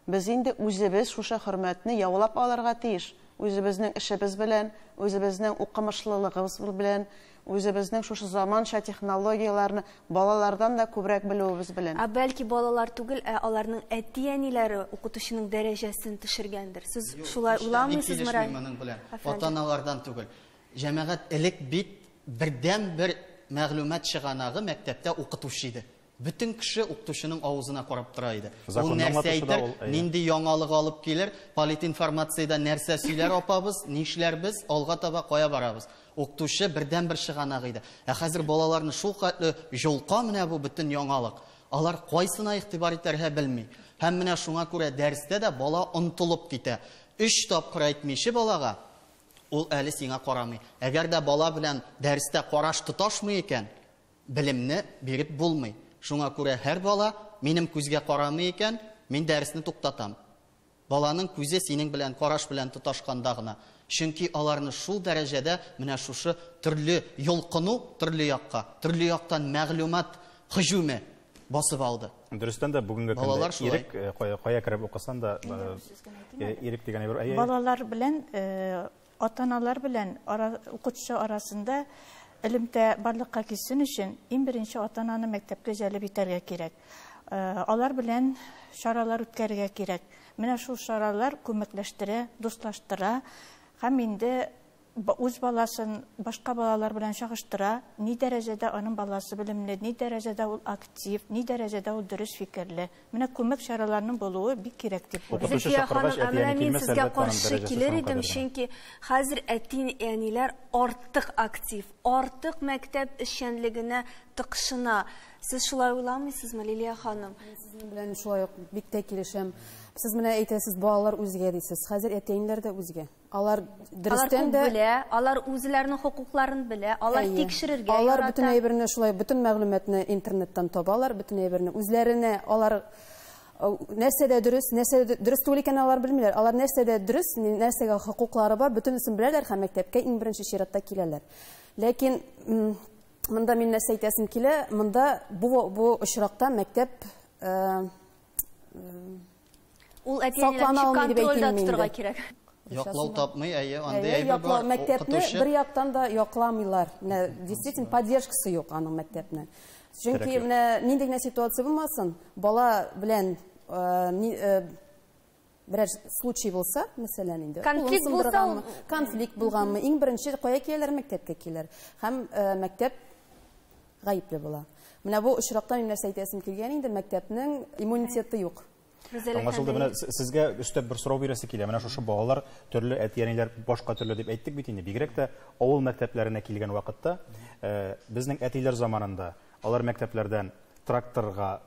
без инде үзебез шушы хөрмәтне яулап алырга тиеш. Үзебезнең эшебез белән, үзебезнең укымышлылыгыбыз белән, үзебезнең шушы заманча технологияләрне балалардан да күбрәк белүебез белән. Ә бәлки балалар түгел, ә аларның әти-әниләре укытучының дәрәҗәсен төшергәндер. Сез шулай уйламыйсызмы, Килешмим моның белән. Ата-аналардан түгел. Җәмәгать элек бит бердән бер мәгълүмат чыганагы мәктәптә укытучы иде. Бөтен кеше укытучының авызына карап тора иде. Ул нәрсә әйтер, нинди яңалык алып килер, политинформациядә нәрсә сөйләр апабыз, нишләрбез, алга таба кая барабыз. Укытучы бердән бер чыганак иде. Ә хәзер балаларны шул хәтле йолка менә бу бөтен яңалык. Алар кайсына игътибар итәргә белми. Һәм менә шуңа күрә дәрестә дә бала онтылып китә. 3 тапкыр әйтмичә балага, ул әле сиңа карамый. Әгәр дә бала белән дәрестә караш тоташмый икән, белемне биреп булмый. Шуңа күрә һәр бала минем күзгә карамый икән, мин дәресне туктатам. Баланың күзе синең белән караш белән тоташканда гына. Чөнки аларны шул дәрәҗәдә менә шушы төрле йолкыну, төрле якка, төрле яктан мәгълүмат һөҗүме басып алды. Дөрестән дә бүгенге көндә ирек кая кереп укысан да ирек дигән әйбер. Балалар белән, ата-аналар белән укытучы арасында элемтә барлыкка килсен өчен иң беренче ата-ананы мәктәпкә җәлеп итәргә кирәк. Алар белән чаралар үткәрергә кирәк. Менә шул чаралар күмәкләштерә, дуслаштыра һәм инде үз баласын башка балалар белән чагыштыра, ни дәрәҗәдә аның баласы белемле, ни дәрәҗәдә ул актив, ни дәрәҗәдә ул дөрес фикерле. Менә күмәк чараларның булуы бик кирәк дип уйлыйм. Зөлфия ханым, ә менә мин сезгә каршы килер идем, чөнки хәзер әти-әниләр артык актив, артык мәктәп эшчәнлегенә тыкшына. Сез шулай уйламыйсызмы, Лилия ханым? Мин сезнең белән шулай ук бик тә килешәм. Сез менә әйтәсез, балалар үзгә дисез. Хәзер әти-әниләр дә үзгә. Алар дөрестән дә Алар күп белә, алар үзләренең хокукларын белә, алар тикшерергә ярата. Алар бөтен әйберне шулай, бөтен мәгълүматны интернеттан табалар, бөтен әйберне үзләренә алар нәрсәдә дөрес, нәрсәдә дөрес түгел икәнен алар белмиләр. Алар нәрсәдә дөрес, нәрсәгә хокуклары бар, бөтенесен беләләр һәм мәктәпкә иң беренче чиратта киләләр. Ләкин монда мин нәрсә әйтәсем килә, монда бу очракта мәктәп ул әти-әниләр контрольдә тотырга кирәк. Яклау тапмый, әйе, андый әйбер бар. Мәктәпне бер яктан да якламыйлар. Менә действительно поддержкасы юк аның мәктәпнең. Чөнки менә нинди генә ситуация булмасын, бала белән берәр случай булса, мәсәлән инде, конфликт булса, конфликт булганмы, иң беренче кая киләләр, мәктәпкә киләләр. Һәм мәктәп гаепле була. Менә бу очракта мин нәрсә әйтәсем килгән инде, мәктәпнең иммунитеты юк. Аңлашылды. Менә сезгә өстәп бер сорау бирәсе килә. Менә шушы балалар төрле, әти-әниләр башка төрле дип әйттек бит инде. Бигрәк тә авыл мәктәпләренә килгән вакытта, безнең әтиләр заманында алар мәктәпләрдән тракторга,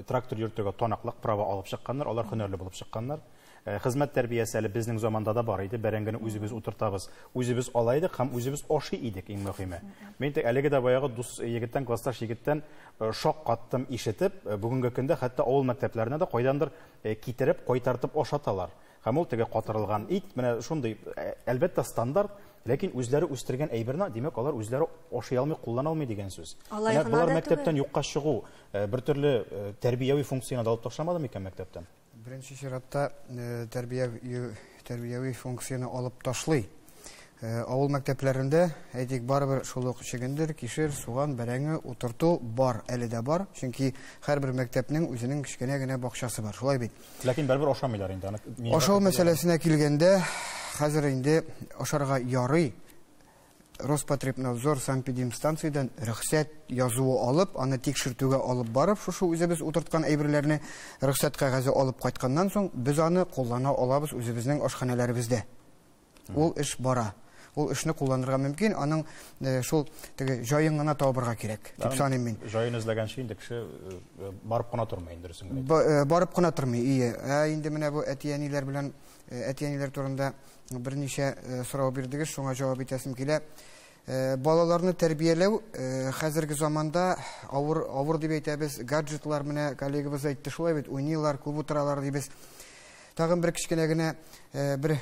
трактор йөртүгә таныклык права алып чыкканнар, алар һөнәрле булып чыкканнар. Хезмәт тәрбиясе әле безнең заманда да бар иде. Бәрәңгене үзебез утыртабыз, үзебез ала идек һәм үзебез ашый идек, иң мөһиме. Мин тек әлеге дә баягы дус егеттән, классташ егеттән шак каттым ишетеп, бүгенге көндә хәтта авыл мәктәпләренә дә кайдандыр китереп, кайтартып ашаталар. Һәм ул теге катырылган ит, менә шундый, әлбәттә, стандарт, ләкин үзләре үстергән әйберне, димәк, алар үзләре ашый алмый, куллана алмый дигән сүз. Менә болар мәктәптән юкка чыгу, бер төрле тәрбияви функцияне дә алып ташламады микән мәктәптән? Беренче чиратта тәрбияви функцияне алып ташлый. Авыл мәктәпләрендә, әйтик, барыбер шул ук чөгендер, кишер, суган, бәрәңге утырту бар, әле дә бар. Чөнки һәрбер мәктәпнең үзенең кечкенә генә бакчасы бар, шулай бит. Ләкин барыбер ашамыйлар инде аны. Ашау мәсьәләсенә килгәндә, хәзер инде ашарга ярый. Роспотребнадзор санэпидемстанциядән рөхсәт язуы алып, аны тикшертүгә алып барып, шушы үзебез утырткан әйберләрне рөхсәт кәгазе алып кайтканнан соң, без аны куллана алабыз үзебезнең ашханәләребездә. Ул эш бара. Ул эшне кулланырга мөмкин, аның шул теге җаен гына табырга кирәк, дип саныйм мин. Җаен эзләгәнче инде кеше барып кына тормый инде, дөресен генә әйтеп. Барып кына тормый, ие. Ә инде менә бу әти-әниләр белән, әти-әниләр турында берничә сорау бирдегез, шуңа җавап итәсем килә. Балаларны тәрбияләү хәзерге заманда авыр, авыр дип әйтәбез. Гаджетлар, менә коллегабыз әйтте, шулай бит, уйныйлар, күп утыралар дибез. Тагын бер кечкенә генә бер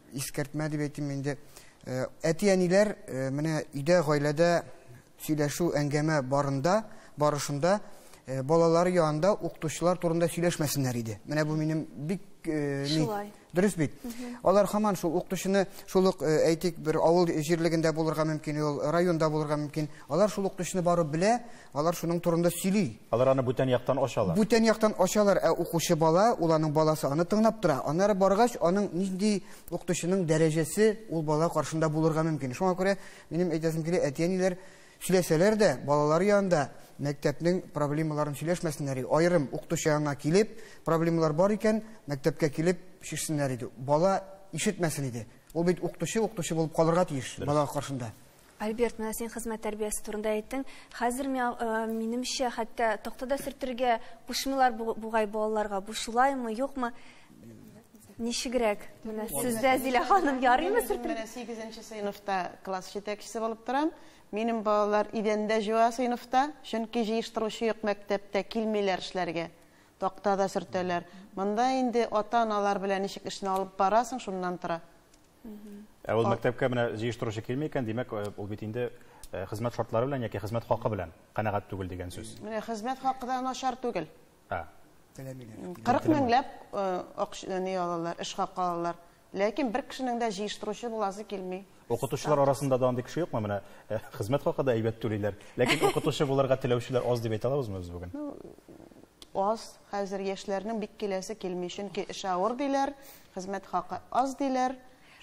искәртмә дип әйтим инде. Әти-әниләр менә өйдә, гаиләдә сөйләшү, әңгәмә барында, барышында балалары янында укытучылар турында сөйләшмәсеннәр иде. Менә бу минем бик дөрес бит. Алар һаман шул укытучыны, шул ук, әйтик, бер авыл җирлегендә булырга мөмкин, ул районда булырга мөмкин. Алар шул укытучыны барып белә, алар шуның турында сөйли. Алар аны бүтән яктан ачалар. Бүтән яктан ачалар, ә укучы бала, ул аның баласы аны тыңлап тора. Аннары баргач, аның нинди укытучының дәрәҗәсе ул бала каршында булырга мөмкин. Шуңа күрә минем әйтәсем килә, әти-әниләр сөйләсәләр дә, балалар янында мәктәпнең проблемаларын сөйләшмәсеннәр иде. Аерым укытучы янына килеп, проблемалар бар икән, мәктәпкә килеп шешсеннәр иде. Бала ишетмәсен иде. Ул бит укытучы, укытучы булып калырга тиеш бала каршында. Альберт, менә син хезмәт тәрбиясе турында әйттең. Хәзер минемчә, хәтта тактада сөртергә кушмыйлар бугай балаларга. Бу шулаймы, юкмы? Ничегрәк? Менә сездә, Зилә ханым, ярыймы сөртергә? Менә 8 сыйныфта класс җитәкчесе булып торам. Минем балалар идәндә җуа сыйныфта, чөнки җыештыручы юк мәктәптә, килмиләр эшләргә. Тактада сөртәләр. Монда инде ата-аналар белән ничек эшне алып барасың, шуннан тора. Ә ул мәктәпкә менә җыештыручы килми икән, димәк, ул бит инде хезмәт шартлары белән яки хезмәт хакы белән канәгать түгел дигән сүз. Менә хезмәт хакы да начар түгел. Теләмиләр. 40 меңләп акча ни алалар, эш хакы алалар. Ләкин бер кешенең дә җыештыручы буласы килми. Укытучылар арасында да андый кеше юкмы? Менә хезмәт хакы да әйбәт түлиләр. Ләкин укытучы булырга теләүчеләр аз дип әйтә алабызмы без бүген? Аз. Хәзер яшьләрнең бик киләсе килми, чөнки эш авыр диләр, хезмәт хакы аз диләр.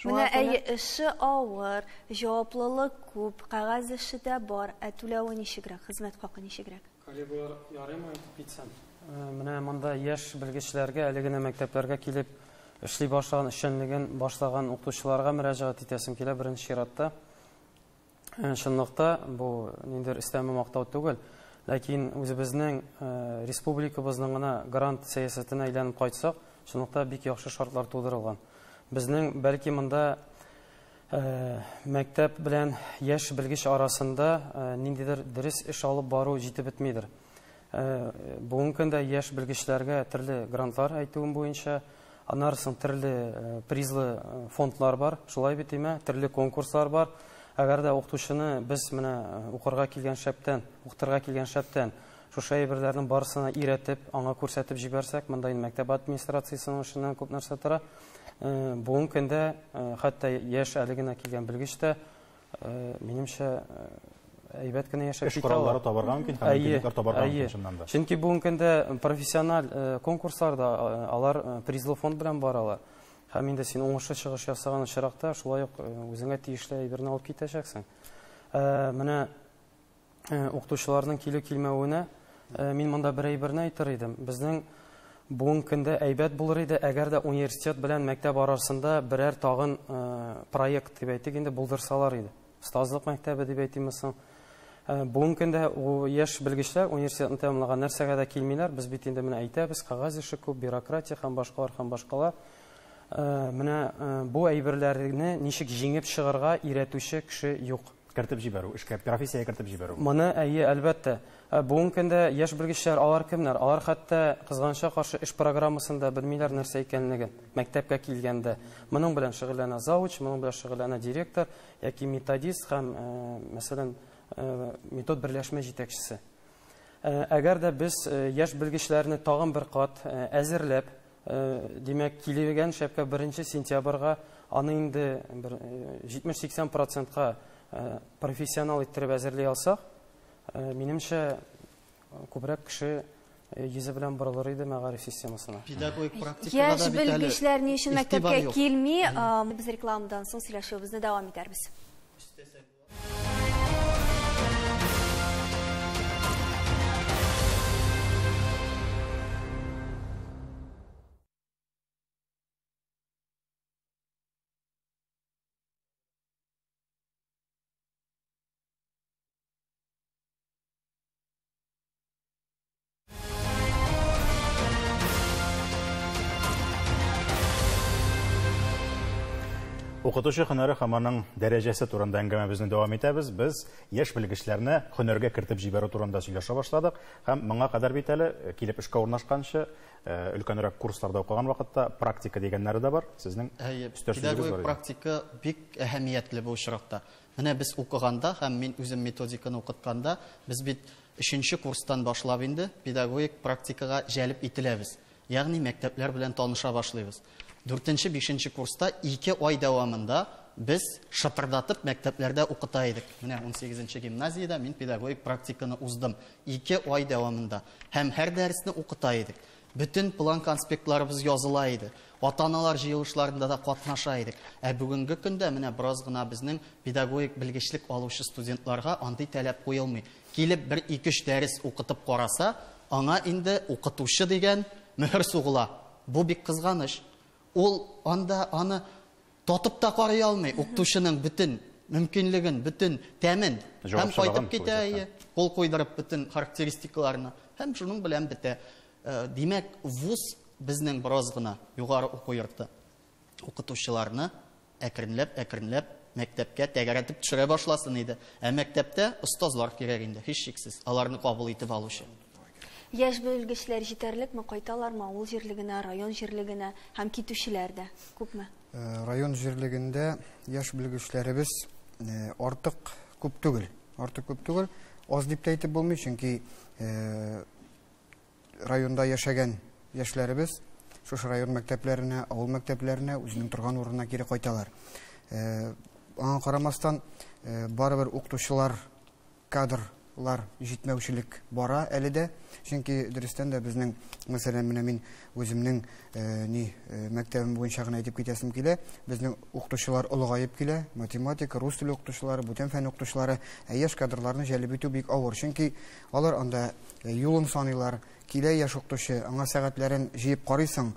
Менә әйе, эше авыр, җаваплылык күп, кәгазь эше дә бар, ә түләве ничегрәк, хезмәт хакы ничегрәк? Коллегалар, ярыймы әйтеп китсәм? Менә монда яшь белгечләргә, әле генә мәктәпләргә килеп эшли башлаган, эшчәнлеген башлаган укытучыларга мөрәҗәгать итәсем килә беренче чиратта. Чынлыкта бу ниндидер өстәмә мактау түгел. Ләкин үзебезнең республикабызның гына грант сәясәтенә әйләнеп кайтсак, чынлыкта бик яхшы шартлар тудырылган. Безнең бәлки монда мәктәп белән яшь белгеч арасында ниндидер дөрес эш алып бару җитеп бетмидер. Бүгенге көндә яшь белгечләргә төрле грантлар әйтүем буенча, аннары соң төрле призлы фондлар бар, шулай бит име, төрле конкурслар бар. Әгәр дә укытучыны без менә укырга килгән шәптән, укытырга килгән шәптән шушы әйберләрнең барысына өйрәтеп, аңа күрсәтеп җибәрсәк, монда инде мәктәп администрациясенең эшеннән күп нәрсә тора. Бүгенге көндә хәтта яшь әле генә килгән белгеч тә, минемчә, әйбәт кенә яшәп китә ала. Эш кораллары табарга мөмкин һәм мөмкинлекләр табарга мөмкин чыннан да. Чөнки бүгенге көндә профессиональ конкурсларда алар призлы фонд белән баралар. Һәм инде син уңышлы чыгыш ясаган очракта шулай ук үзеңә тиешле әйберне алып китәчәксең. Менә укытучыларның килү-килмәвенә мин монда бер әйберне әйтер идем. Безнең бүгенге көндә әйбәт булыр иде, әгәр дә университет белән мәктәп арасында берәр тагын проект дип әйтик инде булдырсалар иде. Остазлык мәктәбе дип әйтимме соң? Бүгенге көндә яшь белгечләр университетны тәмамлаган нәрсәгә дә килмиләр. Без бит инде менә әйтәбез, кәгазь эше күп, бюрократия һәм башкалар һәм башкалар. Менә бу әйберләрне ничек җиңеп чыгарга өйрәтүче кеше юк. Кертеп җибәрү, эшкә, профессиягә кертеп җибәрү. Моны, әйе, әлбәттә. Бүгенге көндә яшь белгечләр алар кемнәр? Алар хәтта кызганычка каршы эш программасын да белмиләр нәрсә икәнлеген. Мәктәпкә килгәндә моның белән шөгыльләнә завуч, моның белән шөгыльләнә директор яки методист һәм, мәсәлән, метод берләшмә җитәкчесе. Әгәр дә без яшь белгечләрне тагын бер кат әзерләп, димәк, килгән шәпкә 1 сентябрьгә аны инде бер 70-80%-ка профессионал иттереп әзерли алсак, минемчә, күбрәк кеше йөзе белән борылыр иде мәгариф системасына. Педагогик практикада Яшь белгечләр ни өчен мәктәпкә килми? Без рекламадан соң сөйләшүебезне дәвам итәрбез. Укытучы һөнәре һәм аның дәрәҗәсе турында әңгәмәбезне дәвам итәбез. Без яшь белгечләрне һөнәргә кертеп җибәрү турында сөйләшә башладык. Һәм моңа кадәр бит әле килеп эшкә урнашканчы, өлкәнрәк курсларда укыган вакытта практика дигәннәре дә бар. Сезнең өстәл сүзегез бар. Педагогик практика бик әһәмиятле бу очракта. Менә без укыганда һәм мин үзем методиканы укытканда, без бит 3нче курстан башлап инде педагогик практикага җәлеп ителәбез. Ягъни мәктәпләр белән таныша башлыйбыз. 4-нче, 5-нче курста 2 ай дәвамында без шытырдатып мәктәпләрдә укыта идек. Менә 18-нче гимназиядә мин педагогик практиканы уздым. 2 ай дәвамында һәм һәр дәресне укыта идек. Бөтен план конспектларыбыз языла иде. Ата-аналар җыелышларында да катнаша идек. Ә бүгенге көндә менә бераз гына безнең педагогик белгечлек алучы студентларга андый таләп куелмый. Килеп бер 2-3 дәрес укытып караса, аңа инде укытучы дигән мөһер сугыла. Бу бик кызганыч. Ул анда аны татып та карый алмый, укытучының бөтен мөмкинлеген, бөтен тәмен һәм кайтып китә, кул куйдырып бөтен характеристикаларны һәм шуның белән бетә. Димәк, вуз безнең бераз гына югары уку йорты укытучыларны әкренләп-әкренләп мәктәпкә тәгәрәтеп төшерә башласын иде. Ә мәктәптә остазлар кирәк инде, һичшиксез, аларны кабул итеп алучы. Яшь белгечләр җитәрлекме, кайталармы авыл җирлегенә, район җирлегенә һәм китүчеләр дә күпме? Район җирлегендә яшь белгечләребез артык күп түгел. Артык күп түгел. Аз дип тә әйтеп булмый, чөнки районда яшәгән яшьләребез шушы район мәктәпләренә, авыл мәктәпләренә, үзенең торган урынына кире кайталар. Аңа карамастан, барыбер укытучылар, кадрлар җитмәүчелек бара әле дә. Чөнки дөрестән дә безнең, мәсәлән, менә мин үземнең мәктәбем буенча гына әйтеп китәсем килә. Безнең укытучылар олыгаеп килә, математика, рус теле укытучылары, бүтән фән укытучылары. Ә яшь кадрларны җәлеп итү бик авыр. Чөнки алар анда юлын саныйлар, Килә яшь укытучы, аңа сәгатьләрен җыеп карыйсың,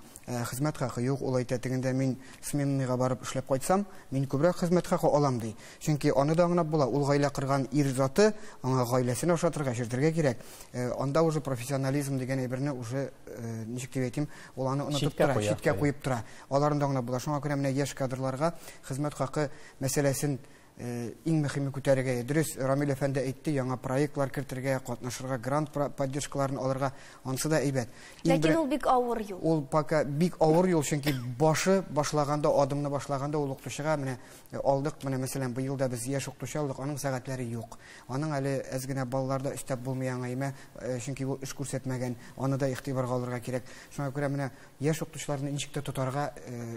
хезмәт хакы юк, ул әйтә, тегендә мин сменныйга барып эшләп кайтсам, мин күбрәк хезмәт хакы алам, ди. Чөнки аны да аңлап була, ул гаилә корган ир заты, аңа гаиләсен ашатырга, эчертергә кирәк. Анда уже профессионализм дигән әйберне уже, ничек дип әйтим, ул аны онытып тора, читкә куеп тора. Аларын да аңлап була. Шуңа күрә менә яшь кадрларга хезмәт хакы мәсьәләсен иң мөһиме күтәрергә. Дөрес, Рамил әфәнде әйтте, яңа проектлар кертергә, катнашырга, грант поддержкаларын алырга, ансы да әйбәт. Ләкин ул бик авыр юл. Ул пока бик авыр юл, чөнки башы башлаганда, адымны башлаганда ул укытучыга менә алдык, менә мәсәлән, быел да без яшь укытучы алдык, аның сәгатьләре юк. Аның әле әз генә балларда өстәп булмый аңа имә, чөнки ул эш күрсәтмәгән, аны да игътибарга алырга кирәк. Шуңа күрә менә яшь укытучыларны ничек тә тотарга,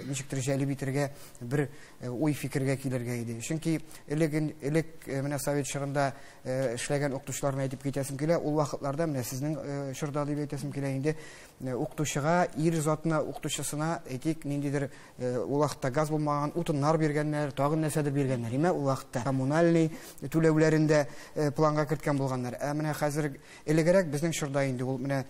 ничектер җәлеп итәргә, бер уй-фикергә килергә иде. Чөнки элек менә совет чорында эшләгән укытучыларны әйтеп китәсем килә, ул вакытларда менә сезнең чорда дип әйтәсем килә инде, укытучыга, ир затына, укытучысына әйтик, ниндидер ул вакытта газ булмаган, утыннар биргәннәр, тагын нәрсәдер биргәннәр. Имә ул вакытта коммунальный түләүләрен дә планга керткән булганнар. Ә менә хәзер элегрәк безнең чорда инде ул менә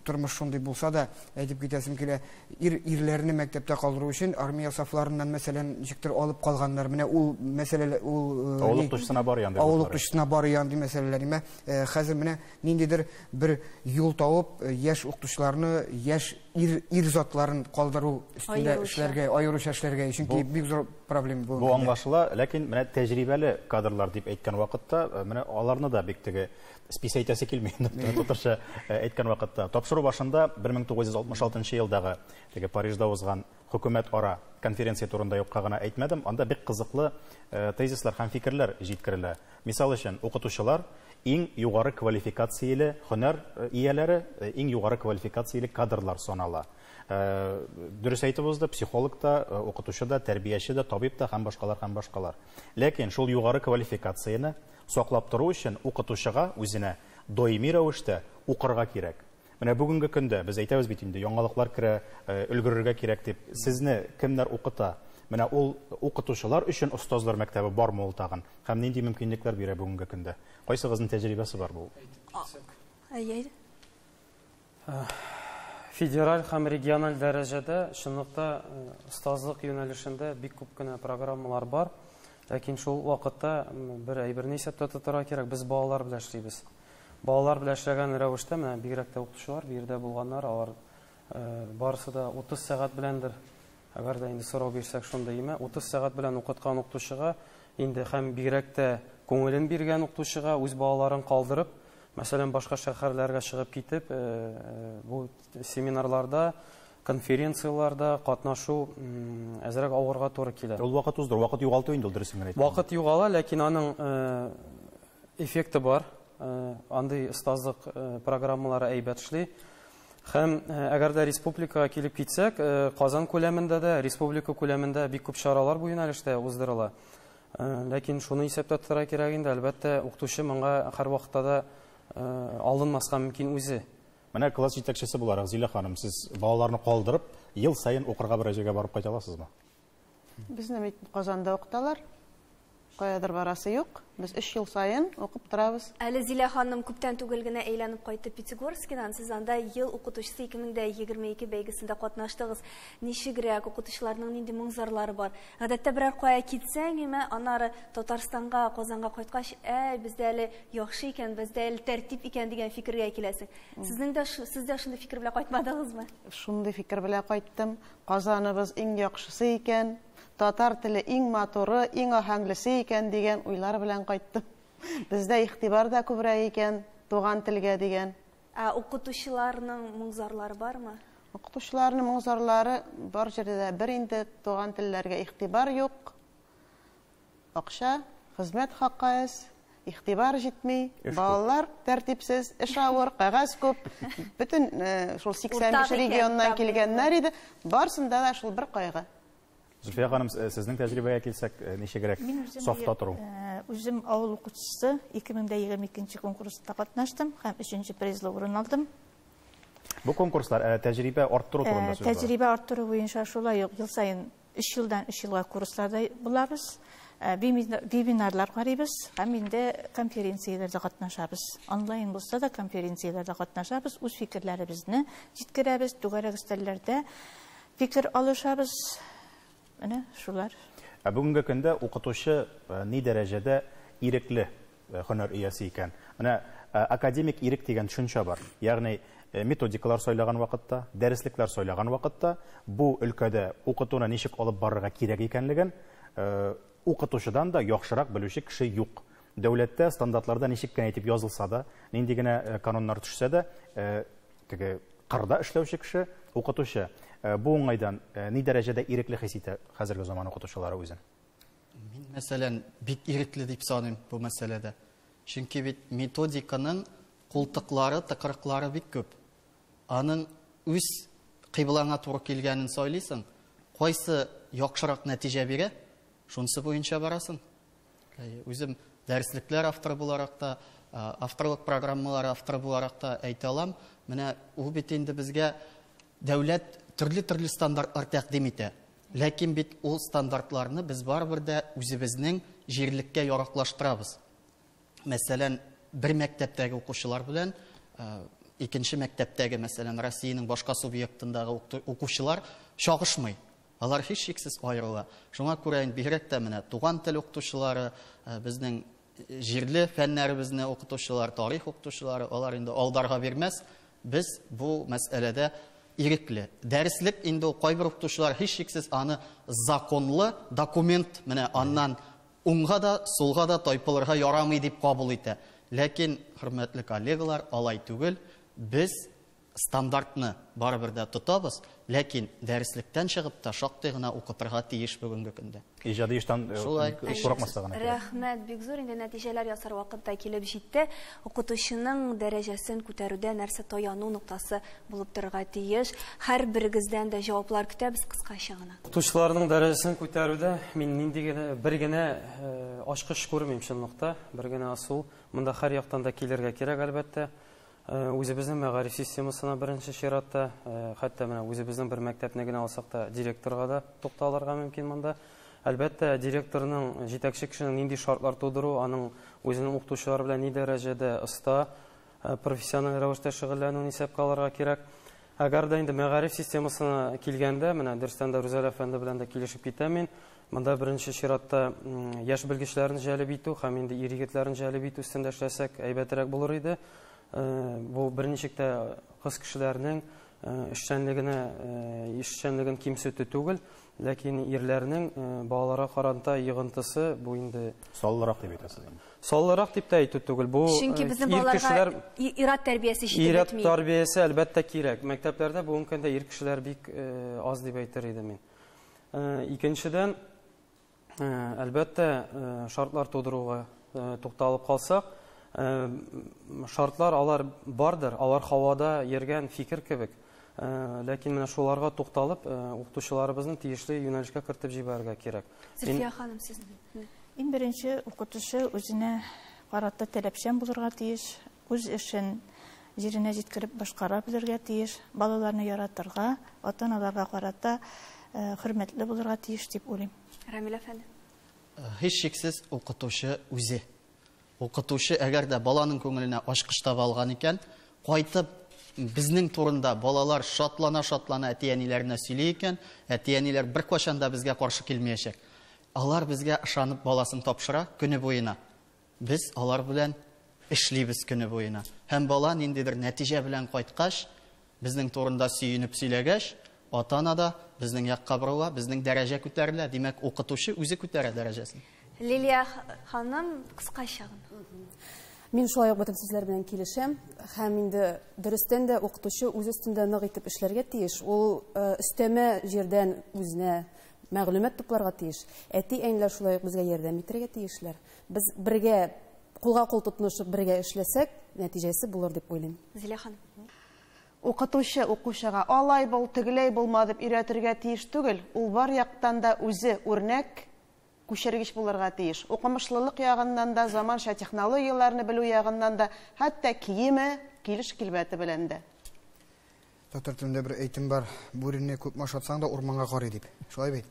тормыш шундый булса да, әйтеп китәсем килә, ирләрне мәктәптә калдыру өчен армия сафларыннан, мәсәлән, ничектер алып калганнар. Менә ул мәсьәләләр, ул, Авыл укытучысына бар янды авыл булдылар. укытучысына бар янды мәсьәләләр. Имә, хәзер менә ниндидер бер юл табып, яшь укытучыларны, яшь ир затларын калдыру өстендә эшләргә, аеруча эшләргә, чөнки бик зур проблема бу. Бу аңлашыла, ләкин менә тәҗрибәле кадрлар дип әйткән вакытта, менә аларны да бик теге спис әйтәсе килми инде, татарча әйткән вакытта. Тапшыру башында 1966 елдагы теге Парижда узган хөкүмәт ара конференция турында юкка гына әйтмәдем. Анда бик кызыклы тезислар һәм фикерләр җиткерелә. Мисал өчен, укытучылар иң югары квалификацияле һөнәр ияләре, иң югары квалификацияле кадрлар санала. Дөрес әйтеп узды, психолог та, укытучы да, тәрбияче дә, табиб та һәм башкалар һәм башкалар. Ләкин шул югары квалификацияне саклап тору өчен укытучыга үзенә даими рәвештә укырга кирәк. Менә бүгенге көндә без әйтәбез бит инде, яңалыклар керә, өлгерергә кирәк дип. Сезне кемнәр укыта? Менә ул укытучылар өчен остазлар мәктәбе бармы ул тагын? Һәм нинди мөмкинлекләр бирә бүгенге көндә? Кайсыгызның тәҗрибәсе бар бу? Әйе. Федераль һәм региональ дәрәҗәдә чынлыкта остазлык юнәлешендә бик күп кенә программалар бар. Ләкин шул вакытта бер әйберне исәптә тотарга кирәк, без балалар белән эшлибез. Балалар белән эшләгән рәвештә, менә бигрәк тә укытучылар, биредә булганнар, алар барысы да 30 сәгать беләндер. Әгәр дә инде сорау бирсәк, шундый име, 30 сәгать белән укыткан укытучыга, инде һәм бигрәк тә күңелен биргән укытучыга үз балаларын калдырып, мәсәлән, башка шәһәрләргә чыгып китеп, бу семинарларда, конференцияларда катнашу әзрәк авырга туры килә. Ул вакыт уздыру, вакыт югалту инде ул, дөресен генә әйткәндә. Вакыт югала, ләкин аның эффекты бар. Андый остазлык программалары әйбәт эшли. Һәм әгәр дә республикага килеп китсәк, Казан күләмендә дә, республика күләмендә бик күп чаралар бу юнәлештә уздырыла. Ләкин шуны исәптә тотарга кирәк инде, әлбәттә, укытучы моңа һәр вакытта да алынмаска мөмкин үзе. Менә класс җитәкчесе буларак, Зилә ханым, сез балаларны калдырып, ел саен укырга бер җиргә барып кайта аласызмы? Безне бит Казанда укыталар. Каядыр барасы юк. Без 3 ел саен укып торабыз. Әле Зилә ханым күптән түгел генә әйләнеп кайтты Пятигорскидан. Сез анда ел укытучысы 2022 бәйгесендә катнаштыгыз. Ничегрәк укытучыларның нинди моң-зарлары бар? Гадәттә берәр кая китсәң, име, аннары Татарстанга, Казанга кайткач, әй, бездә әле яхшы икән, бездә әле тәртип икән дигән фикергә киләсең. Сез дә шундый фикер белән кайтмадыгызмы? Шундый фикер белән кайттым. Казаныбыз иң яхшысы икән. Татар теле иң матуры, иң аһәңлесе икән дигән уйлар белән кайттым. Бездә игътибар да күбрәк икән туган телгә дигән. Ә укытучыларның моң-зарлары бармы? Укытучыларның моң-зарлары бар җирдә дә бер инде, туган телләргә игътибар юк. Акча, хезмәт хакы әз, игътибар җитми, Эш күп. балалар тәртипсез, эш авыр, кәгазь күп. Бөтен шул сиксән биш Уртак икән, регионнан табигый. килгәннәр иде, барсында да шул бер кайгы. Зөлфия ханым, сезнең тәҗрибәгә килсәк, ничегрәк Мин үзем сафта тору? Үзем авыл укытучысы, 2022 конкурста катнаштым һәм 3 призлы урын алдым. Бу конкурслар тәҗрибә арттыру турында сүз бара. Тәҗрибә арттыру буенча шулай ук ел саен 3 елдан 3 елга курсларда булабыз. Вебинарлар карыйбыз һәм инде конференцияләрдә катнашабыз. Онлайн булса да конференцияләрдә катнашабыз, үз фикерләребезне җиткерәбез, түгәрәк өстәлләрдә фикер алышабыз. Менә шулар. Ә бүгенге көндә укытучы ни дәрәҗәдә ирекле һөнәр иясе икән? Менә академик ирек дигән төшенчә бар. Ягъни методикалар сайлаган вакытта, дәреслекләр сайлаган вакытта бу өлкәдә укытуны ничек алып барырга кирәк икәнлеген укытучыдан да яхшырак белүче кеше юк. Дәүләттә стандартларда ничек кенә итеп язылса да, нинди генә кануннар төшсә дә, теге кырда эшләүче кеше укытучы. Бу уңайдан ни дәрәҗәдә ирекле хис итә хәзерге заман укытучылары үзен? Мин, мәсәлән, бик ирекле дип саныйм бу мәсьәләдә. Чөнки бит методиканың култыклары, тыкрыклары бик күп. Аның үз кыйблаңа туры килгәнен сайлыйсың, кайсы яхшырак нәтиҗә бирә, шунысы буенча барасың. Үзем дәреслекләр авторы буларак та, авторлык программалары авторы буларак та әйтә алам. Менә ул бит инде безгә дәүләт төрле-төрле стандартлар тәкъдим итә. Ләкин бит ул стандартларны без барыбер дә үзебезнең җирлеккә яраклаштырабыз. Мәсәлән, бер мәктәптәге укучылар белән икенче мәктәптәге, мәсәлән, Россиянең башка субъектындагы укучылар чагышмый. Алар һичшиксез аерыла. Шуңа күрә инде бигрәк тә менә туган тел укытучылары, безнең җирле фәннәребезне укытучылар, тарих укытучылары, алар инде алдарга бирмәс. Без бу мәсьәләдә ирекле. Дәреслек инде ул кайбер укытучылар һичшиксез аны законлы документ, менә аннан уңга да, сулга да тайпылырга ярамый дип кабул итә. Ләкин, хөрмәтле коллегалар, алай түгел. Без стандартны барыбер дә тотабыз, ләкин дәреслектән чыгып та шактый гына укытырга тиеш бүгенге көндә. Иҗади эштән курыкмаска гына кирәк. Рәхмәт, бик зур инде нәтиҗәләр ясар вакыт та килеп җитте. Укытучының дәрәҗәсен күтәрүдә нәрсә таяну ноктасы булып торырга тиеш. Һәр берегездән дә җаваплар көтәбез кыскача гына. Укытучыларның дәрәҗәсен күтәрүдә мин нинди генә бер генә ачкыч күрмим чынлыкта, бер генә ысул. Монда һәр яктан да килергә кирәк әлбәттә. Үзебезнең мәгариф системасына беренче чиратта, хәтта менә үзебезнең бер мәктәпне генә алсак та директорга да тукталырга мөмкин монда. Әлбәттә, директорның, җитәкче кешенең нинди шартлар тудыру, аның үзенең укытучылар белән ни дәрәҗәдә оста, профессиональ рәвештә шөгыльләнүен исәпкә алырга кирәк. Әгәр дә инде мәгариф системасына килгәндә, менә дөрестән дә Рүзәл әфәнде белән дә килешеп китәм мин. Монда беренче чиратта яшь белгечләрне җәлеп итү һәм инде ир егетләрне җәлеп итү өстендә эшләсәк әйбәтрәк булыр иде. Бу берничек тә кыз кешеләрнең эшчәнлеген кимсетү түгел, ләкин ирләрнең балаларга карата йогынтысы бу инде саллырак дип әйтәсез инде. Саллырак дип тә әйтү түгел. Бу чөнки безнең балаларга ир-ат тәрбиясе җитеп бетми. Ир-ат тәрбиясе әлбәттә кирәк. Мәктәпләрдә бүгенге көндә ир кешеләр бик аз дип әйтер идем мин. Икенчедән, әлбәттә, шартлар тудыруга тукталып калсак, шартлар алар бардыр, алар һавада йөргән фикер кебек. Ләкин менә шуларга тукталып, укытучыларыбызны тиешле юнәлешкә кертеп җибәрергә кирәк. Зөлфия ханым, сез? Иң беренче укытучы үзенә карата таләпчән булырга тиеш, үз эшен җиренә җиткереп башкара белергә тиеш, балаларны яратырга, ата-аналарга карата хөрмәтле булырга тиеш дип уйлыйм. Рамил әфәнде. Һичшиксез укытучы үзе. Укытучы әгәр дә баланың күңеленә ачкыч таба алган икән, кайтып безнең турында балалар шатлана-шатлана әти-әниләренә сөйли икән, әти-әниләр беркайчан да безгә каршы килмәячәк. Алар безгә ышанып баласын тапшыра көне буена. Без алар белән эшлибез көне буена. Һәм бала ниндидер нәтиҗә белән кайткач, безнең турында сөенеп сөйләгәч, ата-ана да безнең якка борыла, безнең дәрәҗә күтәрелә. Димәк, укытучы үзе күтәрә дәрәҗәсен. Лилия ханым, кыскача гына. Мин шулай ук бөтен сүзләр белән килешәм. Һәм инде дөрестән дә укытучы үз өстендә нык итеп эшләргә тиеш. Ул өстәмә җирдән үзенә мәгълүмат тупларга тиеш. Әти-әниләр шулай ук безгә ярдәм итәргә тиешләр. Без бергә кулга кул тотынышып бергә эшләсәк, нәтиҗәсе булыр дип уйлыйм. Зилә ханым. Укытучы укучыга алай бул, тегеләй булма дип өйрәтергә тиеш түгел. Ул бар яктан да үзе үрнәк күчергеч булырга тиеш. Укымышлылык ягыннан да, заманча технологияләрне белү ягыннан да, хәтта киеме, килеш килбәте белән дә. Татар телендә бер әйтем бар: бүрене күпме ашатсаң да урманга карый дип. Шулай бит.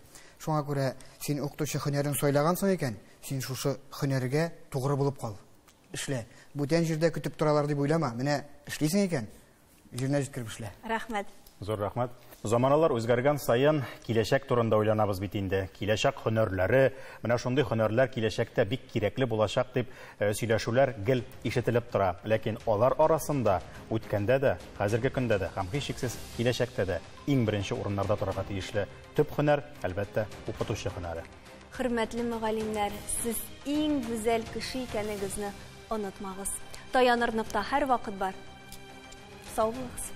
Шуңа күрә син укытучы һөнәрен сайлагансың икән, син шушы һөнәргә тугры булып кал. Эшлә. Бүтән җирдә көтеп торалар дип уйлама. Менә эшлисең икән, җиренә җиткереп эшлә. Рәхмәт. Зур рәхмәт. Заманалар үзгәргән саен киләчәк турында уйланабыз бит инде. Киләчәк һөнәрләре, менә шундый һөнәрләр киләчәктә бик кирәкле булачак дип сөйләшүләр гел ишетелеп тора. Ләкин алар арасында үткәндә дә, хәзерге көндә дә һәм һичшиксез киләчәктә дә иң беренче урыннарда торырга тиешле төп һөнәр, әлбәттә, укытучы һөнәре. Хөрмәтле мөгаллимнәр, сез иң гүзәл кеше икәнегезне онытмагыз. Таяныр нокта һәрвакыт бар. Сау булыгыз.